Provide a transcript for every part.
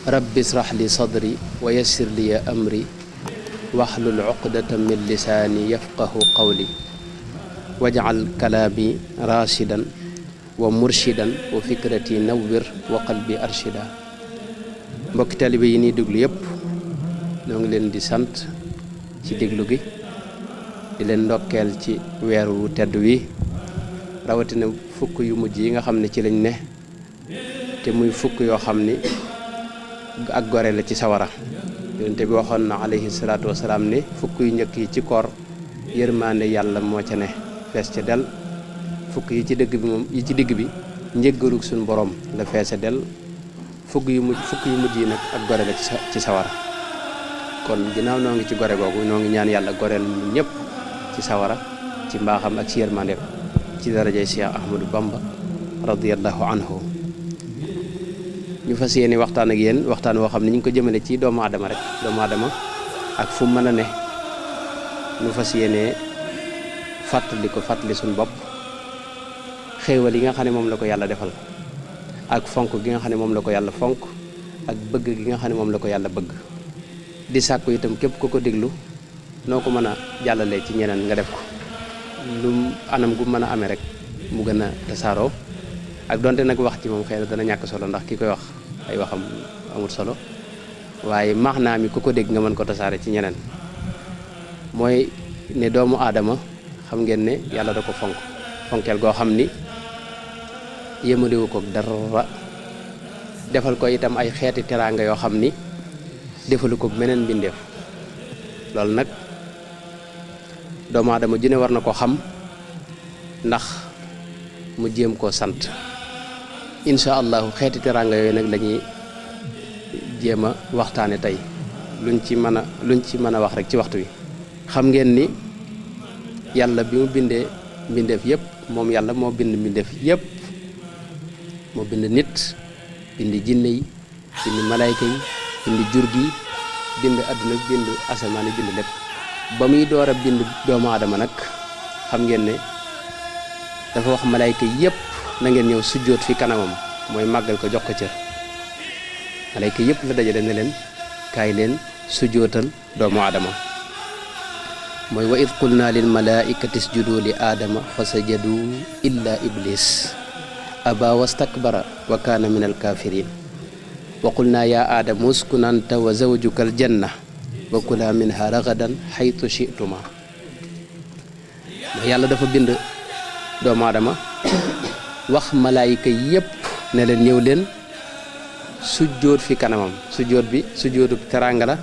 rabbi israh li sadri wa yassir li amri wahlul uqdatan min lisaani yafqahu qawli waj'al kalaami rashidan wa murshidan wa fikrati nawwir wa qalbi arshida. mbokki taalibe yi nii déglu yëpp ñoo ngi leen di sant ci déglu gi di leen ndokkeel ci weer wu tedd wi rawatina fukk yu mujj yi nga xam ne ci lañ ne te muy fukk yoo xam ni ak gore la ci sawara. yonent bi waxoon na alayhi salaatu wasalaam ni fukk yu njëkk yi ci koor yërmaande yàlla moo ca ne fees ca del. fukk yi ci digg bi njëggalug suñu borom la feese del. fukk yu mujj yi nag ak gore la ci sawara. kon ginnaaw noo ngi ci gore googu noo ngi ñaan yàlla goreel ñu ñëpp ci sawara ci mbaaxam ak ci yërmandeem ci darajay Cheikh Ahmadou Bamba radiyallahu anhu. ñu fas yéene waxtaan ak yéen waxtaan woo xam ne ñu ngi ko jëmale ci doomu aadama rek doomu aadama ak fu mën a ne ñu fas yéene fàttali suñu bopp xéewal yi nga xam ne moom la ko yàlla defal ak fonk gi nga xam ne moom la ko yàlla fonk ak bëgg gi nga xam ne moom la ko yàlla bëgg. di sàkku itam képp ku ko déglu noo ko mën a jàllalee ci ñeneen nga def ko lu anam gu mën a amee rek mu gën a tasaaroo. ak donte nag wax ci moom xëy na dana ñàkk solo ndax ki koy wax ay waxam amul solo waaye maax naa mi ku ko dégg nga mën ko tasaare ci ñeneen. mooy ne doomu aadama xam ngeen ne yàlla da ko fonkeel goo xam ni yëmaliwu ko dara defal ko itam ay xeeti teraanga yoo xam ni defalu ko meneen mbindeef. loolu nag doomu aadama ju ne war na ko xam ndax mu jéem koo sant. incha allahu xeeti teraanga yooyu nag lañuy jéem a waxtaane tey luñ ci mën a wax rek ci waxtu wi. xam ngeen ni yàlla bi mu bindee mbindeef yëpp moom yàlla moo bind mbindeef yëpp moo bind nit bind jinne yi bind malayka yi bind jur gi bind àdduna bind asamaan yi bind lépp. ba muy door a bind doomu aadama nag xam ngeen ne dafa wax malayka yëpp na ngeen ñëw sujjóot fi kanamam mooy màggal ko jox ko cër. malayka yëpp la dajale ne leen kaay leen sujjóotal doomu aadama. mooy wa id qulna lil malaikati isjudu li aadama fa sajadu illa iblis aba wastakbara wa kaana min alkafirin wa qulna ya aadamu uskun anta wa zawjuka aljanna wa kula minha ragadan xaytu chituma. yàlla dafa bind doomu aadama wax malaayika yépp ne leen ñëw leen sujjóot fi kanamam. sujjóot bi sujjóotu teraanga la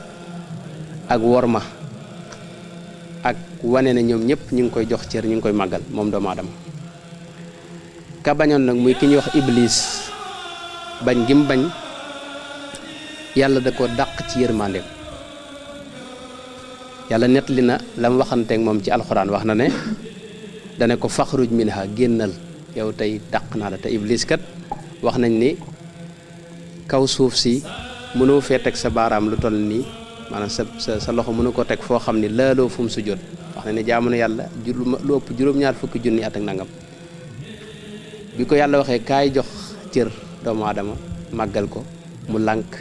ak worma ak wane ne ñoom ñëpp ñu ngi koy jox cër ñu ngi koy màggal moom doomu aadama. ka bañoon nag muy ki ñuy wax iblis bañ gim bañ yàlla da ko dàq ci yërmandeem. yàlla nettali na la mu waxanteeg moom ci alxuraan wax na ne dane ko faxruj minha génnal yow tey dàq naa la. te iblis kat wax nañ ni kaw suuf si mënoo fee teg sa baaraam lu toll nii maanaam sa loxo mënu ko teg foo xam ni laaloo fu mu sujjóot. wax na ne jaamu na yàlla lu ëpp juróom-ñaar fukki junni at ak nangam. bi ko yàlla waxee kaay jox cër doomu aadama màggal ko mu lànk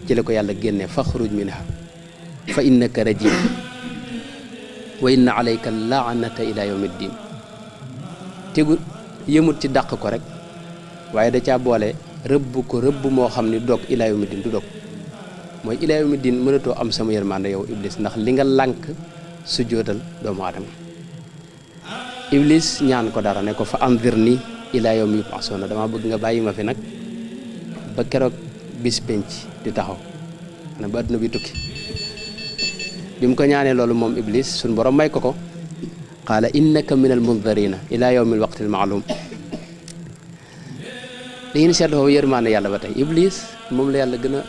ci la ko yàlla génnee faxruj minha fa innaka rajim wa inna alayka laanata ila yawmi ddin. tegu yëmut ci dàq ko rek waaye da caa boole rëbb ko rëbb moo xam ni dog ila yawmi ddin du dog. mooy ila yawmi ddin mënatoo am sama yërmande yow iblis ndax li nga lànk sujjóotal doomu aadama. iblis ñaan ko dara ne ko fa anzirni ila yawmi yub'asuna dama bëgg nga bàyyi ma fi nag ba keroog bis penc di taxaw na ba àdduna bi tukki. bi mu ko ñaanee loolu moom iblis suñ borom may ko qaala innaka min al munzarina ila yawmi al waqti al ma'lum. da ngeen seetlu foofu yërmaane yàlla ba tey iblis moom la yàlla gën a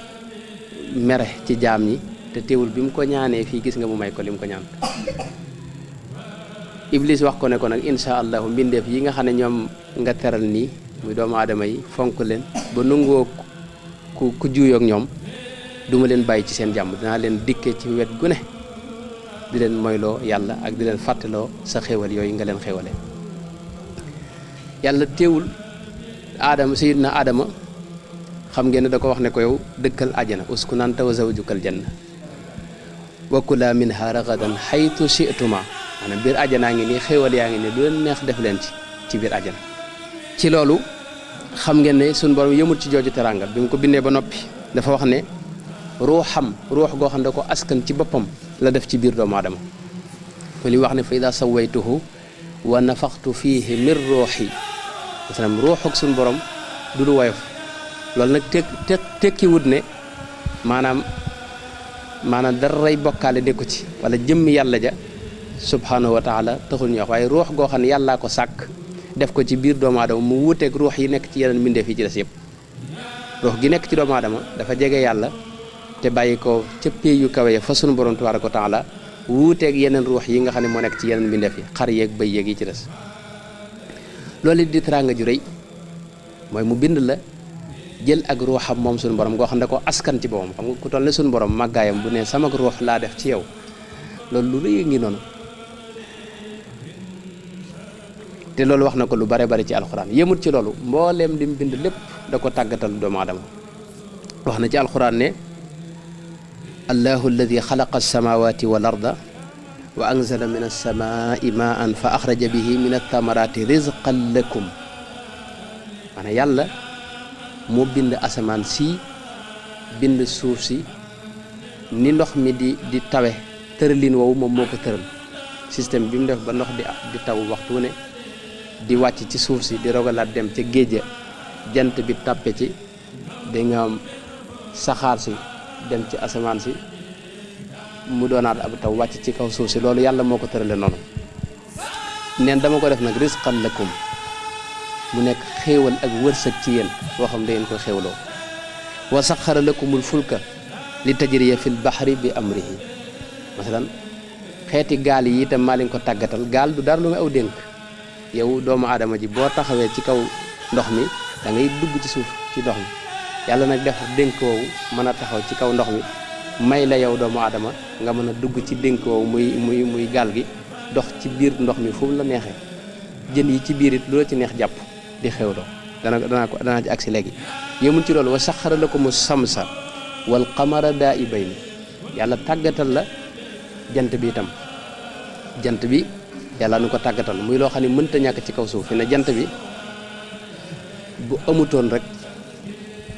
mere ci jaam ñi te teewul bi mu ko ñaanee fii gis nga mu may ko li mu ko ñaan. iblis wax ko ne ko nag insha allahu mbindeef yi nga xam ne ñoom nga teral nii muy doomu aadama yi fonk leen ba nungoo ku juuyoog ñoom duma leen bàyyi ci seen jàmm dinaa leen dikkee ci wet gu ne di leen moyloo yàlla ak di leen fàttaloo sa xéewal yooyu nga leen xéewale. yàlla teewul aadama sayidna aadama xam ngeen ne da ko wax ne ko yow dëkkal àjjana uskun anta wa zawjukal janna wa kula minha ragadan haythu shi'tuma maanaam biir àjjanaa ngi nii xéewal yaa ngi nii lu leen neex def leen ci biir àjjana. ci loolu xam ngeen ne suñu borom yëmul ci jooju teranga bi mu ko bindee ba noppi dafa wax ne ruuxam ruux goo xam ne da ko askan ci boppam la def ci biir doomu aadama ko li wax ne fa ida sawaytuhu wa nafaxtu fiihi min ruuxi maanaam ruux ak suñu borom du lu woyof loolu nag tekki wut ne maanaam daray bokkaale nekku ci wala jëmmi yàlla ja subhanahu wa taala taxul ñu wax waaye ruux goo xam ne yàllaa ko sàkk def ko ci biir doomu aadama mu wuuteeg ruux yi nekk ci yeneen mbindeef yi ci des yëpp ruux gi nekk ci doomu aadama dafa jege yàlla te bàyyi ko ca pay yu kawe ya fa sunu borom tabaaraka wa taala wuuteeg yeneen ruux yi nga xam ne moo nekk ci yeneen mbindeef yi xar yeeg bëy yeeg yi ci des loolu di teraanga ju rëy mooy mu bind la jël ak ruuxam moom sunu borom goo xam ne ko askan ci boppam xam nga ku toll ne sunu borom màggaayam bu ne sama ruux laa def ci yow loolu lu rëy ngi noonu te loolu wax na ko lu bare bari ci alxuraan yëmut ci loolu mbooleem lim bind lépp da ko tàggatal doomu aadama wax na ci alxuraan ne allahu alladi xalaqa alsamawati wal arda wa anzala min alsamai maan fa axraja bihi min althamarati rizqan lakum maanaam yàlla moo bind asamaan si bind suuf si ni ndox mi di tawe tëralin woowu moom moo ko tëral système bi mu def ba ndox di taw waxtu ne di wàcc ci suuf si di rogalaat dem ca géej jant bi tàppe ci da nga am saxaar si dem ci asamaan si mu doonaat ab taw wàcc ci kaw suuf si loolu yàlla moo ko tërale noonu neen dama ko def nag rizqan lakum mu nekk xéewal ak wërsëg ci yéen boo xam da ngeen koy xéewloo wa saxara lakumul fulka li tajriya fil bahri bi amrihi masalan xeeti gaal yi itam maa leen ko tàggatal gaal du dara lu nga aw dénk yow doomu aadama ji boo taxawee ci kaw ndox mi da ngay dugg ci suuf ci ndox mi yàlla nag def dénk woowu mën a taxaw ci kaw ndox mi may la yow doomu aadama nga mën a dugg ci dénk woowu muy gaal gi dox ci biir ndox mi fu mu la neexee jën yi ci biir it lu la ci neex jàpp di xewloo danaa ci agsi léegi yëmul ci loolu wa saxara lakumu samsa wal qamara daa'ibayni yàlla tàggatal la jant bi itam jant bi yàlla nu ko tàggatal muy loo xam ne mënta ñàkk ci kaw suuf fi ne jant bi bu amutoon rek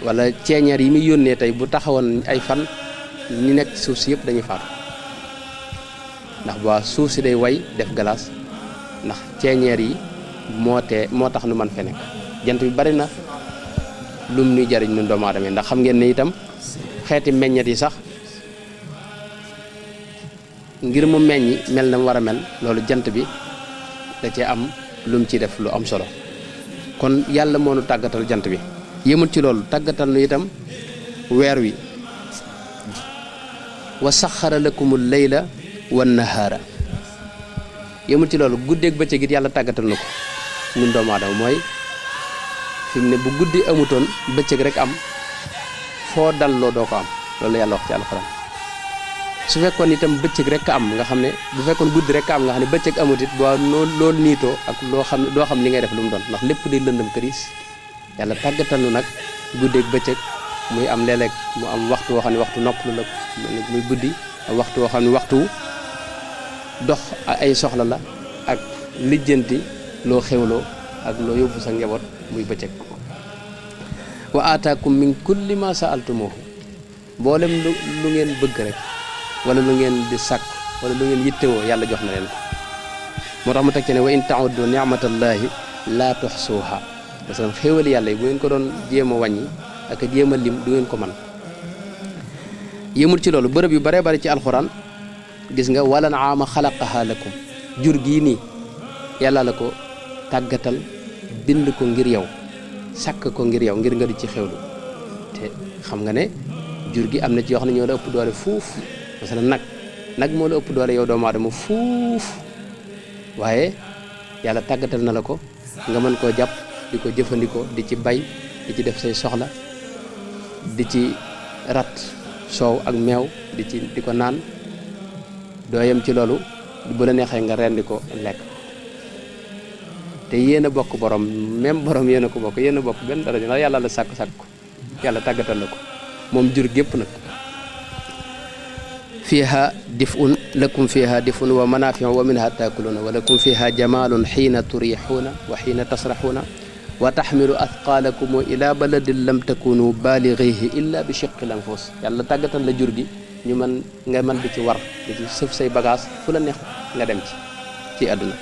wala ceeñeer yi muy yónnee tey bu taxawoon ay fan ñi nekk ci suuf si yëpp dañuy faatu ndax ba suuf si day way def glace ndax ceeñeer yi moo tax nu man fe nekk jant bi bari na lum nuy jariñ nun doomu aadama ndax xam ngeen ne itam xeeti meññet yi sax ngir mu meññi mel na mu war a mel loolu jant bi da cee am lum ci def lu am solo kon yàlla moo nu tàggatal jant bi yëmul ci loolu tàggatal nu itam weer wi wa saxara lakumul layla wan nahaara yëmul ci loolu guddeeg bëccëg it yàlla tàggatal na ko ñun doomu aadama mooy fi mu ne bu guddi amutoon bëccëg rek am foo dalloo doo ko am loolu yàlla wax ci alxuraan su fekkoon itam bëccëg rek am nga xam ne bu fekkoon guddi rek am nga xam ne bëccëg amut it boo loolu niitoo ak loo xam ne doo xam li ngay def lu mu doon ndax lépp day lëndëm këriis yàlla tàggatal nu nag guddeeg bëccëg muy am léeg-léeg mu am waxtu woo xam ne waxtu noppalu la muy guddi ak waxtu woo xam ne waxtu dox ay soxla la ak lijjanti loo xewloo ak loo yóbbu sa njaboot muy bëccëg wa aataakum min kulli ma saaltumuhu mboolem lu ngeen bëgg rek wala lu ngeen di sàkk wala lu ngeen yittewoo yàlla jox na leen ko moo tax mu teg ci ne wa in ta'uddu ni'matallahi laa tuhsuha parce que xéewali yàlla yi bu ngeen ko doon jéem a wàññi ak jéem a lim du ngeen ko man yëmul ci loolu bërëb yu bare bari ci alxuraan gis nga wala naama xalaqaha lakum jur gii nii yàlla la ko tàggatal bind ko ngir yow sàkk ko ngir yow ngir nga di ci xewlu te xam nga ne jur gi am na ci yoo xam ne ñoo la ëpp doole fuuf parce que nag moo la ëpp doole yow doomu aadama fuuf waaye yàlla tàggatal na la ko nga mën koo jàpp di ko jëfandikoo di ci bay di ci def say soxla di ci rat soow ak meew di ko naan doo yem ci loolu bu la neexee nga rendi ko lekk te yéen a bokk borom même borom yéen a ko bokk yéen a bokk benn dara ndax yàlla la sàkk ko yàlla tàggatal la ko moom jur gépp nag fiiha dif'un lakum fiiha dif'un wa manaafi'u wa minha taakuluuna wa lakum fiiha jamaalun xiina turiixuuna wa xiina tasraxuuna wa taxmilu athqaalakum ila baladin lam takunu baaligihi illa bi shiqqil anfus yàlla tàggatal la jur gi ñu mën nga mën di ci war di ci sëf say bagage fu la neex nga dem ci àdduna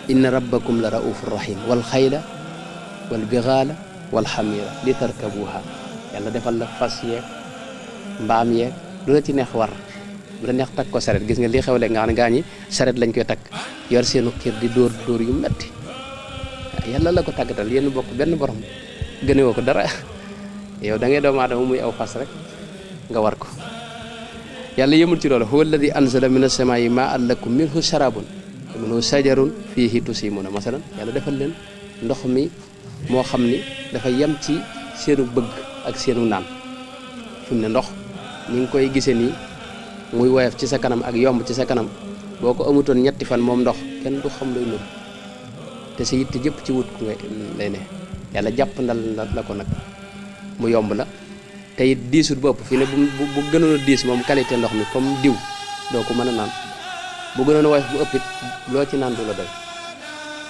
inna rabbakum la raufur rahim wal xayla wal bigaala wal xamira li tarkabuha yàlla defal la fas yeeg mbaam yeeg lu la ci neex war bu la neex takk ko saret gis nga li xew léegi nga xam ne gaa ñi saret lañ koy takk yor seenu kër di dóor dóor yu metti yàlla la ko tàggatal yéen bokk benn borom gënewoo ko dara yow da ngay doomu aadama muy aw fas rek nga war ko yàlla yëmul ci loolu huwa alladi anzala min as-samaa'i maa'an lakum minhu sharabun wa minhu shajarun fiihi tusimuuna masalan yàlla defal leen ndox mi moo xam ni dafa yem ci seenu bëgg ak seenu naan fi mu ne ndox ni nga koy gisee nii muy woyof ci sa kanam ak yomb ci sa kanam boo ko amutoon ñetti fan moom ndox kenn du xam luy nur te sa yitte jëpp ci wut ku nga lay ne yàlla jàpp ndal la ko nag mu yomb la te it diisut bopp fii ne bu gënoon a diis moom qualité ndox mi comme diw doo ko mën a naan bu gënoon a woyof bu ëppit loo ci naan du la doy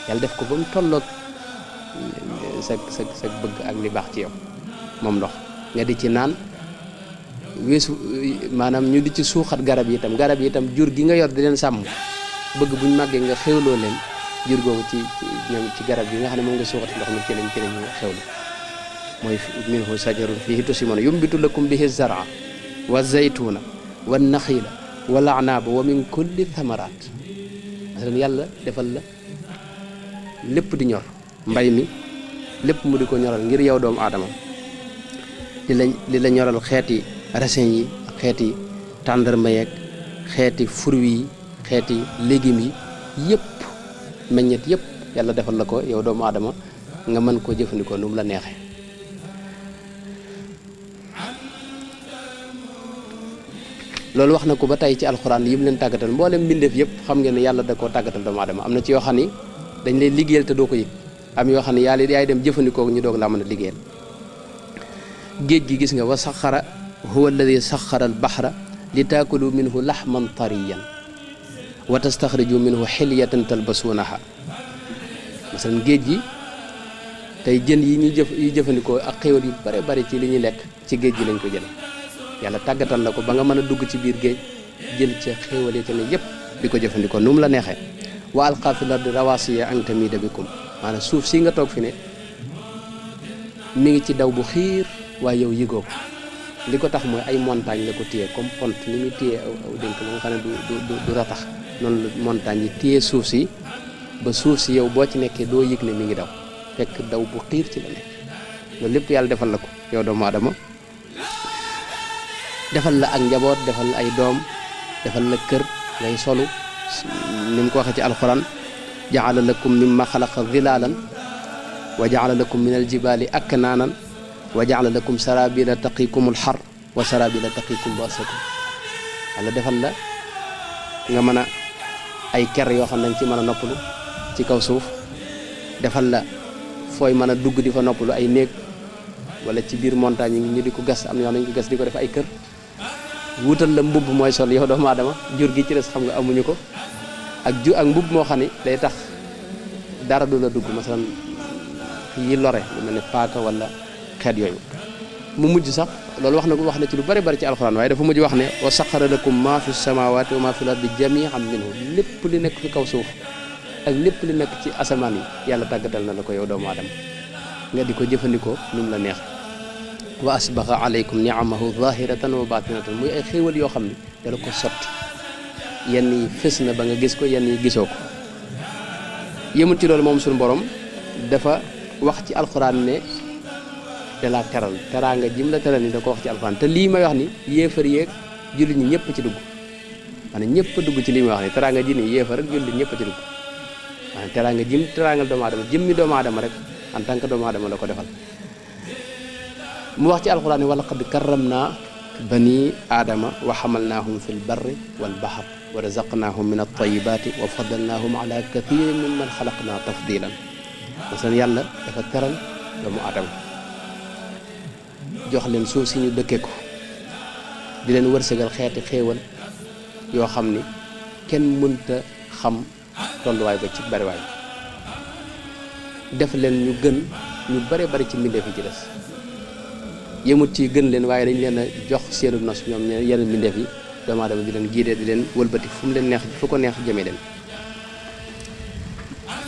yàlla def ko ba mu tolloog sa bëgg ak li baax ci yow moom ndox nga di ci naan weesu maanaam ñu di ci suuxat garab yi itam jur gi nga yor di leen sàmm bëgg buñ màggee nga xewloo leen jur googu ci ñoom ci garab yi nga xam ne moom nga suuxati ndox mi ci lañ xewlu mooy minhu sajarun fiihi tusimuuna yumbitu lakum bihi zara wa zaytuna wa naxila wal anaaba wa min kulli thamaraat masalan yàlla defal la lépp di ñor mbay mi lépp mu di ko ñoral ngir yow doomu aadama di la ñoral xeeti raisin yi xeeti tàndarma yeeg xeeti fruits yi xeeti légumes yi yëpp meññet yëpp yàlla defal la ko yow doomu aadama nga mën koo jëfandikoo nu mu la neexee loolu wax na ko ba tey ci alxuraan yi mu leen tàggatal mboolem mbindeef yëpp xam ngeen ne yàlla da koo tàggatal doomu aadama am na ci yoo xam ni dañ lay liggéeyal te doo ko yëg am yoo xam ne yàlla yaay dem jëfandikoo ñu doog laa mën a liggéeyal géej gi gis nga wa saxara huwa alladi saxara al baxra li taakulu minhu laxman tariyan wa tastaxriju minhu xilyatan talbasuunaha masalan géej gi tey jën yi ñuy jëfandikoo ak xéwal yu bare bari ci li ñuy lekk ci géej gi lañ ko jële yàlla tàggatal la ko ba nga mën a dugg ci biir géej jël ca xéwal yi ca ne yëpp di ko jëfandikoo nu mu la neexee wa alqaa fil ardi rawaasiya an tamiida bikum maanaam suuf si nga toog fi ne mi ngi ci daw bu xiir waaye yow yëgoo ko li ko tax mooy ay montagne la ko téye comme pont ni muy téye aw dénk ba nga xam ne du ratax noonu la montagne yi téye suuf si ba suuf si yow boo ci nekkee doo yëg ne mi ngi daw fekk daw bu xiir ci la nekk loolu lépp yàlla defal la ko yow doomu aadama defal la ak njaboot defal la ay doom defal la kër ngay solu ni mu ko waxee ci alxuraan jaala lakum mimma xalaqa zilaalan wa jaala lakum min aljibaali aknaanan wa jaala lakum sarabila taqikum alxar wa sarabila taqikum basakum yàlla defal la nga mën a ay ker yoo xam ne ci mën a noppalu ci kaw suuf defal la fooy mën a dugg di fa noppalu ay néeg wala ci biir montagne yi ñu di ko gas am na yoo xam ne ñu ko gas di ko def ay kër wutal la mbubb mooy sol yow doomu aadama jur gi ci des xam nga amuñu ko ak mbubb moo xam ne day tax dara du la dugg masalan yi lore lu mel ne paaka wala xeet yooyu mu mujj sax loolu wax na ci lu bari bari ci alxuraan waaye dafa mujj wax ne wa saxara lakum ma fi samawati wa ma fi l-ardi jami'an minhu lépp li nekk fi kaw suuf ak lépp li nekk ci asamaan yi yàlla tàggatal na la ko yow doomu aadama nga di ko jëfandikoo nu mu la neex wa asbaxa alaykum ni'amahu zahiratan wa batinatan muy ay xéewal yoo xam ne dala ko sotti yenn yi fës na ba nga gis ko yenn yi gisoo ko yëmut ci loolu moom suñu borom dafa wax ci alxuraan ne da la teral teraanga jim la teral ni da ko wax ci alxuraan te lii may wax ni yéefar yeeg jullit ñi ñëpp ci dugg maanaam ñëpp a dugg ci lii may wax ni teraanga ji ni yéefar ak jullit ñëpp ci dugg maanaam teraanga jim teraangal doomu aadama jëmmi doomu aadama rek en tant que doomu aadama la ko defal mu wax ci alxuraan ni wa laqad karramna bani aadama wa xamalnaahum fi lbarri walbaxar wa razaqnaahum min altayibaati wa faddalnaahum ala kathirin mimman xalaqna tafdilan masalan yàlla dafa teral doomu aadama jox leen suuf si ñu dëkke ko di leen wërsëgal xeeti xéewal yoo xam ni kenn mënta xam tolluwaay ba ci bariwaay def leen ñu gën ñu bare bari ci mbindeef yi ci des yëmut ci gën leen waaye dañ leen a jox seenu nos ñoom yeneen mbindeef yi doomu aadama di leen giidee di leen wëlbati fu mu leen neex fu ko neex jëmee leen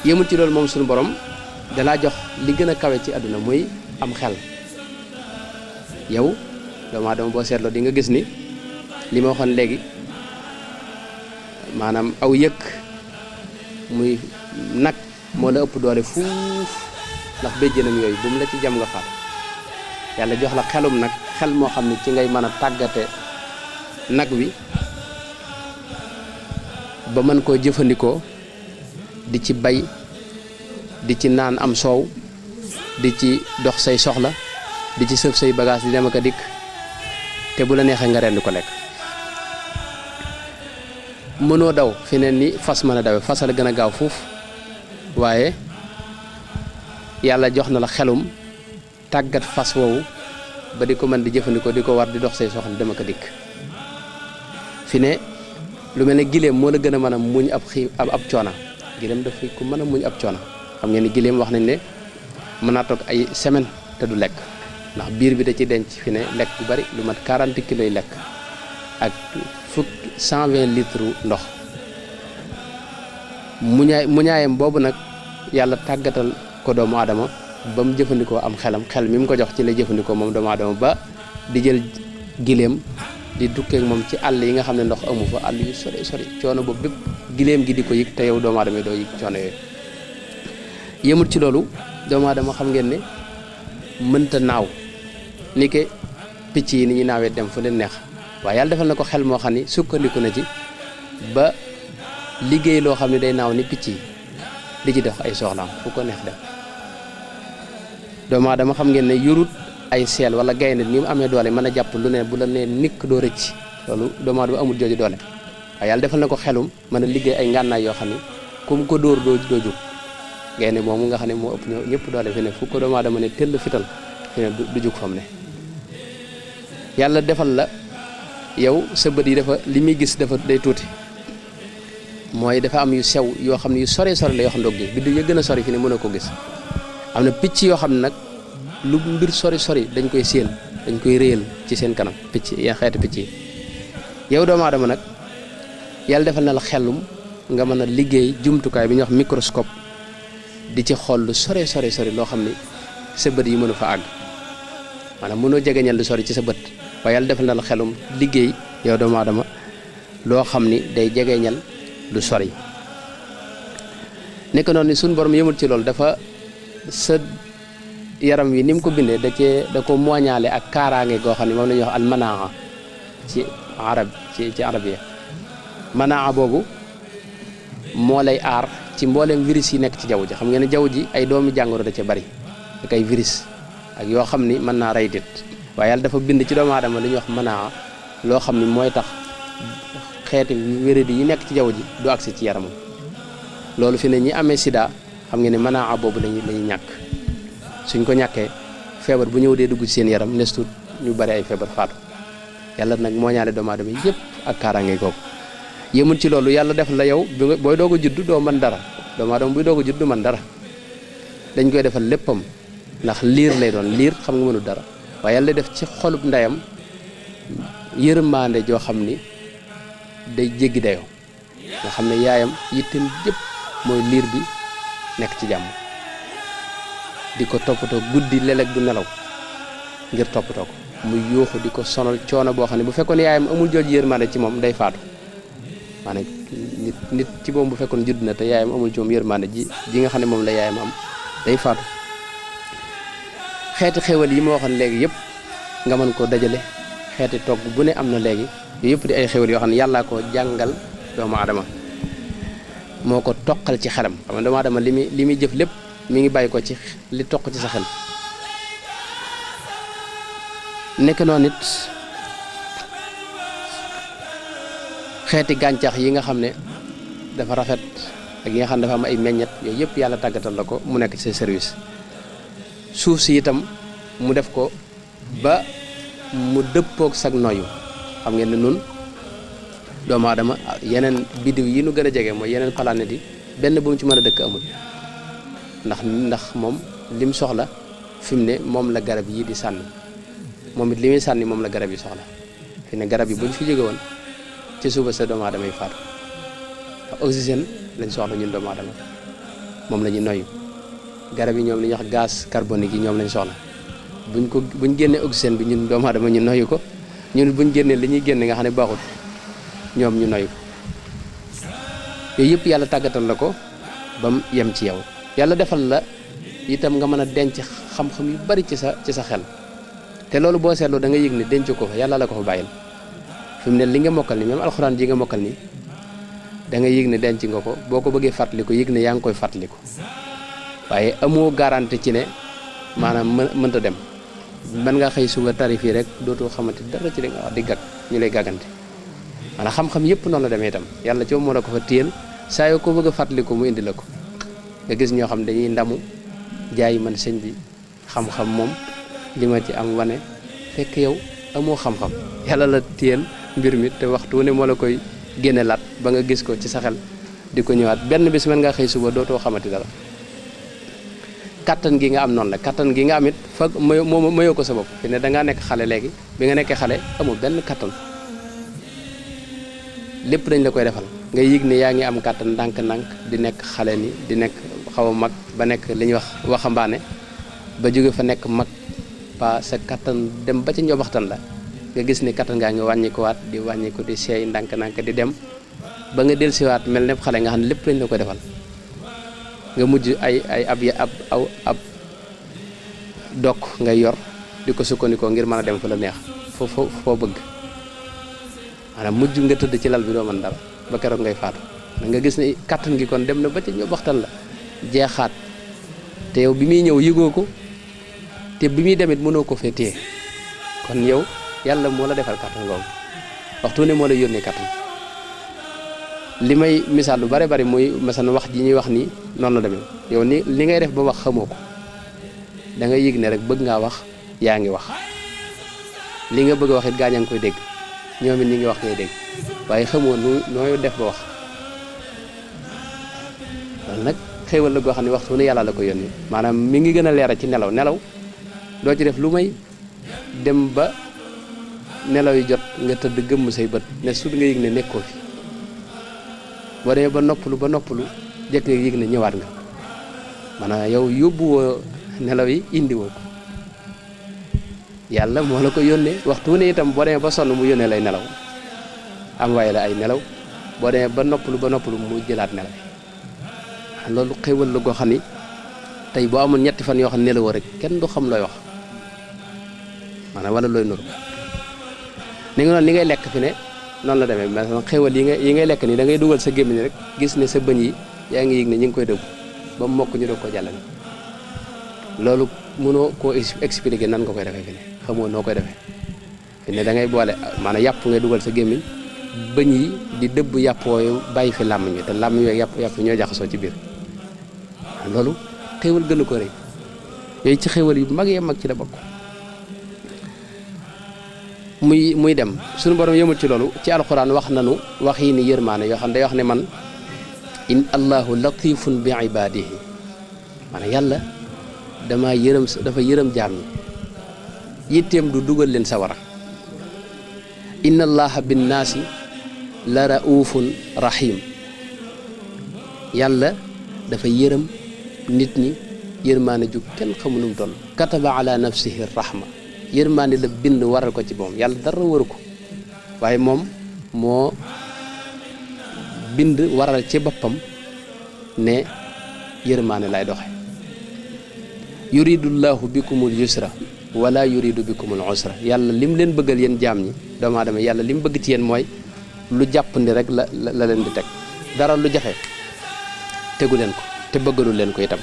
yëmut ci loolu moom suñu borom dalaa jox li gën a kawe ci àdduna muy am xel yow doomu aadama boo seetloo di nga gis ni li ma waxoon léegi maanaam aw yëkk muy nag moo la ëpp doole fuuf ndax béjjénam yooyu bu mu la ci jam nga faat yàlla jox la xelum nag xel moo xam ne ci ngay mën a tàggate nag wi ba mën koo jëfandikoo di ci bay di ci naan am soow di ci dox say soxla di ci sëf say bagage di dem ak a dikk te bu la neexee nga rendi ko lekk mënoo daw fi ne ni fas mën a dawe fas la gën a gaaw fuuf waaye yàlla jox na la xelum tàggat fas woowu ba di ko mën di jëfandikoo di ko war di dox say soxla dem ak a dikk fi ne lu mel ne giléem moo la gën a mën a muñ ab coona giléem dafay ku mën a muñ ab coona xam ngeen ni giléem wax nañ ne mën naa toog ay semaine te du lekk ndax biir bi da ci denc fi ne lekk bu bari lu mat 40 kilos yi lekk ak 120 litres ndox muñaayam boobu nag yàlla tàggatal ko doomu aadama ba mu jëfandikoo am xelam xel mi mu ko jox ci lay jëfandikoo moom doomu aadama ba di jël giléem di dukkeek moom ci àll yi nga xam ne ndox amu fa àll yu sori sori coono boobu bépp giléem gi di ko yëg te yow doomu aadama yi doo yëg coono yooyu yëmut ci loolu doomu aadama xam ngeen ne mënta naaw ni ke picc yi ni ñu naawee dem fu leen neex waaye yàlla defal na ko xel moo xam ni sukkandiku na ci ba liggéey loo xam ne day naaw ni picc yi di ci def ay soxlaam fu ko neex dem doomu aadama xam ngeen ne yurut ay seel wala gaynde ni mu amee doole mën a jàpp lu ne bu la nee nikk doo rëcc loolu doomu aadama amul jooju doole waaye yàlla defal na ko xelum mën a liggéey ay ngànnaay yoo xam ne ku mu ko dóor doo jóg gaynde moomu nga xam ne moo ëpp ñëpp doole fi ne fu ko doomu aadama ne tëll fital fi ne du jóg fa mu ne yàlla defal la yow sa bët yi dafa li muy gis dafa day tuuti mooy dafa am yu sew yoo xam ne yu sore sore la yoo xam ne doo gis biddiw ya gën a sori fi ne mën a ko gis am na picc yoo xam ne nag lu mbir sori sori dañ koy séen dañ koy réyal ci seen kanam picc ya xeeti picc yi yow doomu aadama nag yàlla defal na la xelum nga mën a liggéey jumtukaay bi ñuy wax microscope di ci xool lu sore sore sori loo xam ni sa bët yi mënu fa àgg maanaam mënoo jegeñal lu sori ci sa bët waaye yàlla defal na la xelum liggéey yow doomu aadama loo xam ni day jegeñal lu sori nekk noonu ni suñu borom yëmul ci loolu dafa sa yaram wi ni mu ko bindee da ko mooñaale ak kaaraange goo xam ne moom la ñuy wax al manaa ci arab yi manaa boobu moo lay aar ci mbooleem virus yi nekk ci jaww ji xam ngeen ne jaww ji ay doomi jàngoro da ca bari ak ay virus ak yoo xam ni mën naa rey nit waaye yàlla dafa bind ci doomu aadama li ñuy wax manaa loo xam ni mooy tax xeeti wéradi yi nekk ci jaww ji du agsi ci yaramam loolu fi ne ñi amee sida xam ngeen ne manaa boobu lañuy ñàkk suñ ko ñàkkee feebar bu ñëw dee dugg ci seen yaram nestut ñu bari ay feebar faatu yàlla nag moo ñaale doomu aadama yëpp ak kaaraange googu yëmul ci loolu yàlla def la yow booy doog a judd doo mën dara doomu aadama buy doog a judd du mën dara dañ koy defal léppam ndax liir lay doon liir xam nga mënul dara waaye yàlla def ci xolub ndeyam yërmande joo xam ni day jéggi dayoo nga xam ne yaayam yittem yëpp mooy liir bi nekk ci jàmm di ko toppatoo guddi léeg-léeg du nelaw ngir toppatoo ko muy yuuxu di ko sonal coono boo xam ne bu fekkoon yaayam amul jooju yërmande ci moom day faatu maanaam nit ci moom bu fekkoon judd na te yaayam amul ci moom yërmande ji nga xam ne moom la yaayam am day faatu xeeti xéwal yi ma waxoon léegi yëpp nga mën koo dajale xeeti togg bu ne am na léegi yooyu yëpp di ay xéwal yoo xam ne yàllaa ko jàngal doomu aadama moo ko toqal ci xelam xam nga doomu aadama li muy jëf lépp mi ngi bàyyi ko ci li toq ci sa xel nekk noonu nit xeeti gàncax yi nga xam ne dafa rafet ak yi nga xam ne dafa am ay meññet yooyu yëpp yàlla tàggatal la ko mu nekk ci sa service suuf si itam mu def ko ba mu dëppook sag noyu xam ngeen ne nun doomu aadama yeneen biddiw yi nu gën a jege mooy yeneen planète yi benn bu mu ci mën a dëkk amul ndax moom lim soxla fi mu ne moom la garab yi di sànni moom it li muy sànni moom la garab yi soxla fi ne garab yi bu ñu fi jóge woon ci suba sa doomu aadama yi faatu oxygène lañ soxla ñun doomu aadama moom la ñuy noyyu garab yi ñoom li ñuy wax gaz carbonique yi ñoom lañ soxla buñ génnee oxygène bi ñun doomu aadama ñu noyyu ko ñun buñ génnee li ñuy génne nga xam ne baaxut ñoom ñu noyyu ko yooyu yëpp yàlla tàggatal la ko ba mu yem ci yow yàlla defal la itam nga mën a denc xam-xam yu bari ci sa xel te loolu boo seetloo da nga yëg ne denc ko fa yàlla la ko fa bàyyil fi mu ne li nga mokkal ni même alxuraan ji nga mokkal ni da nga yëg ne denc nga ko boo ko bëggee fàttaliku yëg ne yaa ngi koy fàttaliku waaye amoo garantie ci ne maanaam mënta dem mën nga xëy suba tarif yi rek dootoo xamante dara ci li nga wax di gag ñu lay gàggante maanaam xam-xam yëpp noonu la demee itam yàlla ci moo la ko fa téyel saa yoo ko bëgg a fàttaliku mu indi la ko nga gis ñoo xam dañuy ndamu jaay man sëñ bi xam-xam moom li ma ci am wane fekk yow amoo xam-xam yàlla la téyel mbir mi te waxtu ne moo la koy génne laat ba nga gis ko ci sa xel di ko ñëwaat benn bis mën nga xëy suba dootoo xamati dara kattan gi nga am noonu la kattan gi nga am it fa mayoo ko sa bopp fi ne dangaa nekk xale léegi bi nga nekkee xale amul benn kattan lépp dañ la koy defal nga yëg ne yaa ngi am kattan ndànk-ndànk di nekk xale ni di nekk xaw a mag ba nekk li ñuy wax waxambaane ba jóge fa nekk mag pa sa kattan dem ba ca njobaxtan la nga gis ni kattan gaa ngi wàññikuwaat di wàññiku di seey ndànk-ndànk di dem ba nga dellusiwaat mel ne xale nga xam ne lépp lañ la koy defal nga mujj ay ab dokk ngay yor di ko sukkandikoo ngir mën a dem fa la neex foo bëgg maanaam mujj nga tëdd ci lal bi doo mën dara ba keroog ngay faatu nga gis ne kattan gi kon dem na ba ca ñoo waxtaan la jeexaat te yow bi muy ñëw yëgoo ko te bi muy demit mënoo ko fee téye kon yow yàlla moo la defal kattan googu waxtu ne moo la yónnee kattan li may misaal lu bare bari muy masan wax ji ñuy wax nii noonu la demee yow ni li ngay def ba wax xamoo ko da nga yëg ne rek bëgg ngaa wax yaa ngi wax li nga bëgg a wax it gaañaa ngi koy dégg ñoom it ñi ngi wax ngay dégg waaye xamoo nooy def ba wax loolu nag xéewal la goo xam ne waxtu ne yàlla la ko yónnee maanaam mi ngi gën a leeral ci nelaw doo ci def lu may dem ba nelaw yi jot nga tëdd gëmm say bët ne su nga yëg ne nekkoo fi boo demee ba noppalu jëkk nga yëg ne ñëwaat nga maanaam yow yóbbuwoo nelaw yi indiwoo ko yàlla moo la ko yónnee waxtu ne itam boo demee ba sonn mu yónnee lay nelaw am waaye la ay nelaw boo demee ba noppalu mu jëlaat nelaw loolu xéewal la goo xam ni tey boo amoon ñetti fan yoo xam ne nelawoo rek kenn du xam looy wax maanaam wala looy nuru ni nga noonu li ngay lekk fi ne noonu la demee mais xéewal yi ngay lekk nii da ngay dugal sa gémmiñ rek gis ne sa bëñ yi yaa ngi yëg ne ñu ngi koy dëgg ba mu mokk ñu doog ko jàllale loolu mënoo koo expliquer nan nga koy defee fi ne xamoo noo koy defee fi ne da ngay boole maanaam yàpp ngay dugal sa gémmiñ bëñ yi di dëbb yàpp wooyu bàyyi fi làmmiñ wi te làmmiñ wi yàpp ñoo jaxasoo ci biir loolu xéewal gënu ko rëy yooyu ci xéewal yu mag ci la bokk muy dem suñu borom yëmul ci loolu ci alxuraan wax nanu wax yi ni yërmaane yoo xam ne day wax ne man in allahu latifun bi ibadihi maanaam yàlla dafa yërëm jaam ñi yitteem du dugal leen sawara inna allaha binnaasi la raufun rahim yàlla dafa yërëm nit ñi yërmaane ju kenn xamu nu mu toll kataba ala nafsihi rahma yërmaane la bind waral ko ci moom yàlla dara waru ko waaye moom moo bind waral ci boppam ne yërmaane lay doxe yuridullahu bikumul yusra wala yuridu bikumul usra yàlla lim leen bëggal yéen jaam ñi doomu aadama yàlla lim bëgg ci yéen mooy lu jàppandi rek la leen di teg dara lu jafe tegu leen ko te bëggalu leen ko itam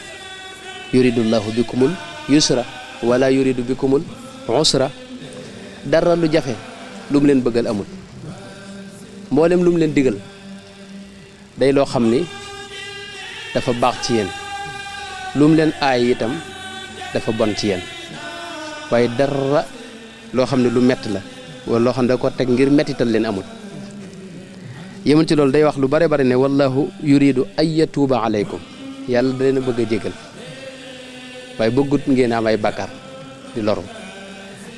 yuridullahu bikumul yusra wala yuridu bikumul usra dara lu jafe lu mu leen bëggal amul mboolem lu mu leen digal day loo xam ni dafa baax ci yéen lu mu leen aay itam dafa bon ci yéen waaye dara loo xam ne lu metti la wala loo xam ne da ko teg ngir mettital leen amul. yemul ci loolu day wax lu bare bare ne wallahu yuridu ay yatuuba aleykum yàlla da leen a bëgg a jégal waaye bëggut ngeen am ay bàkkaar di loru.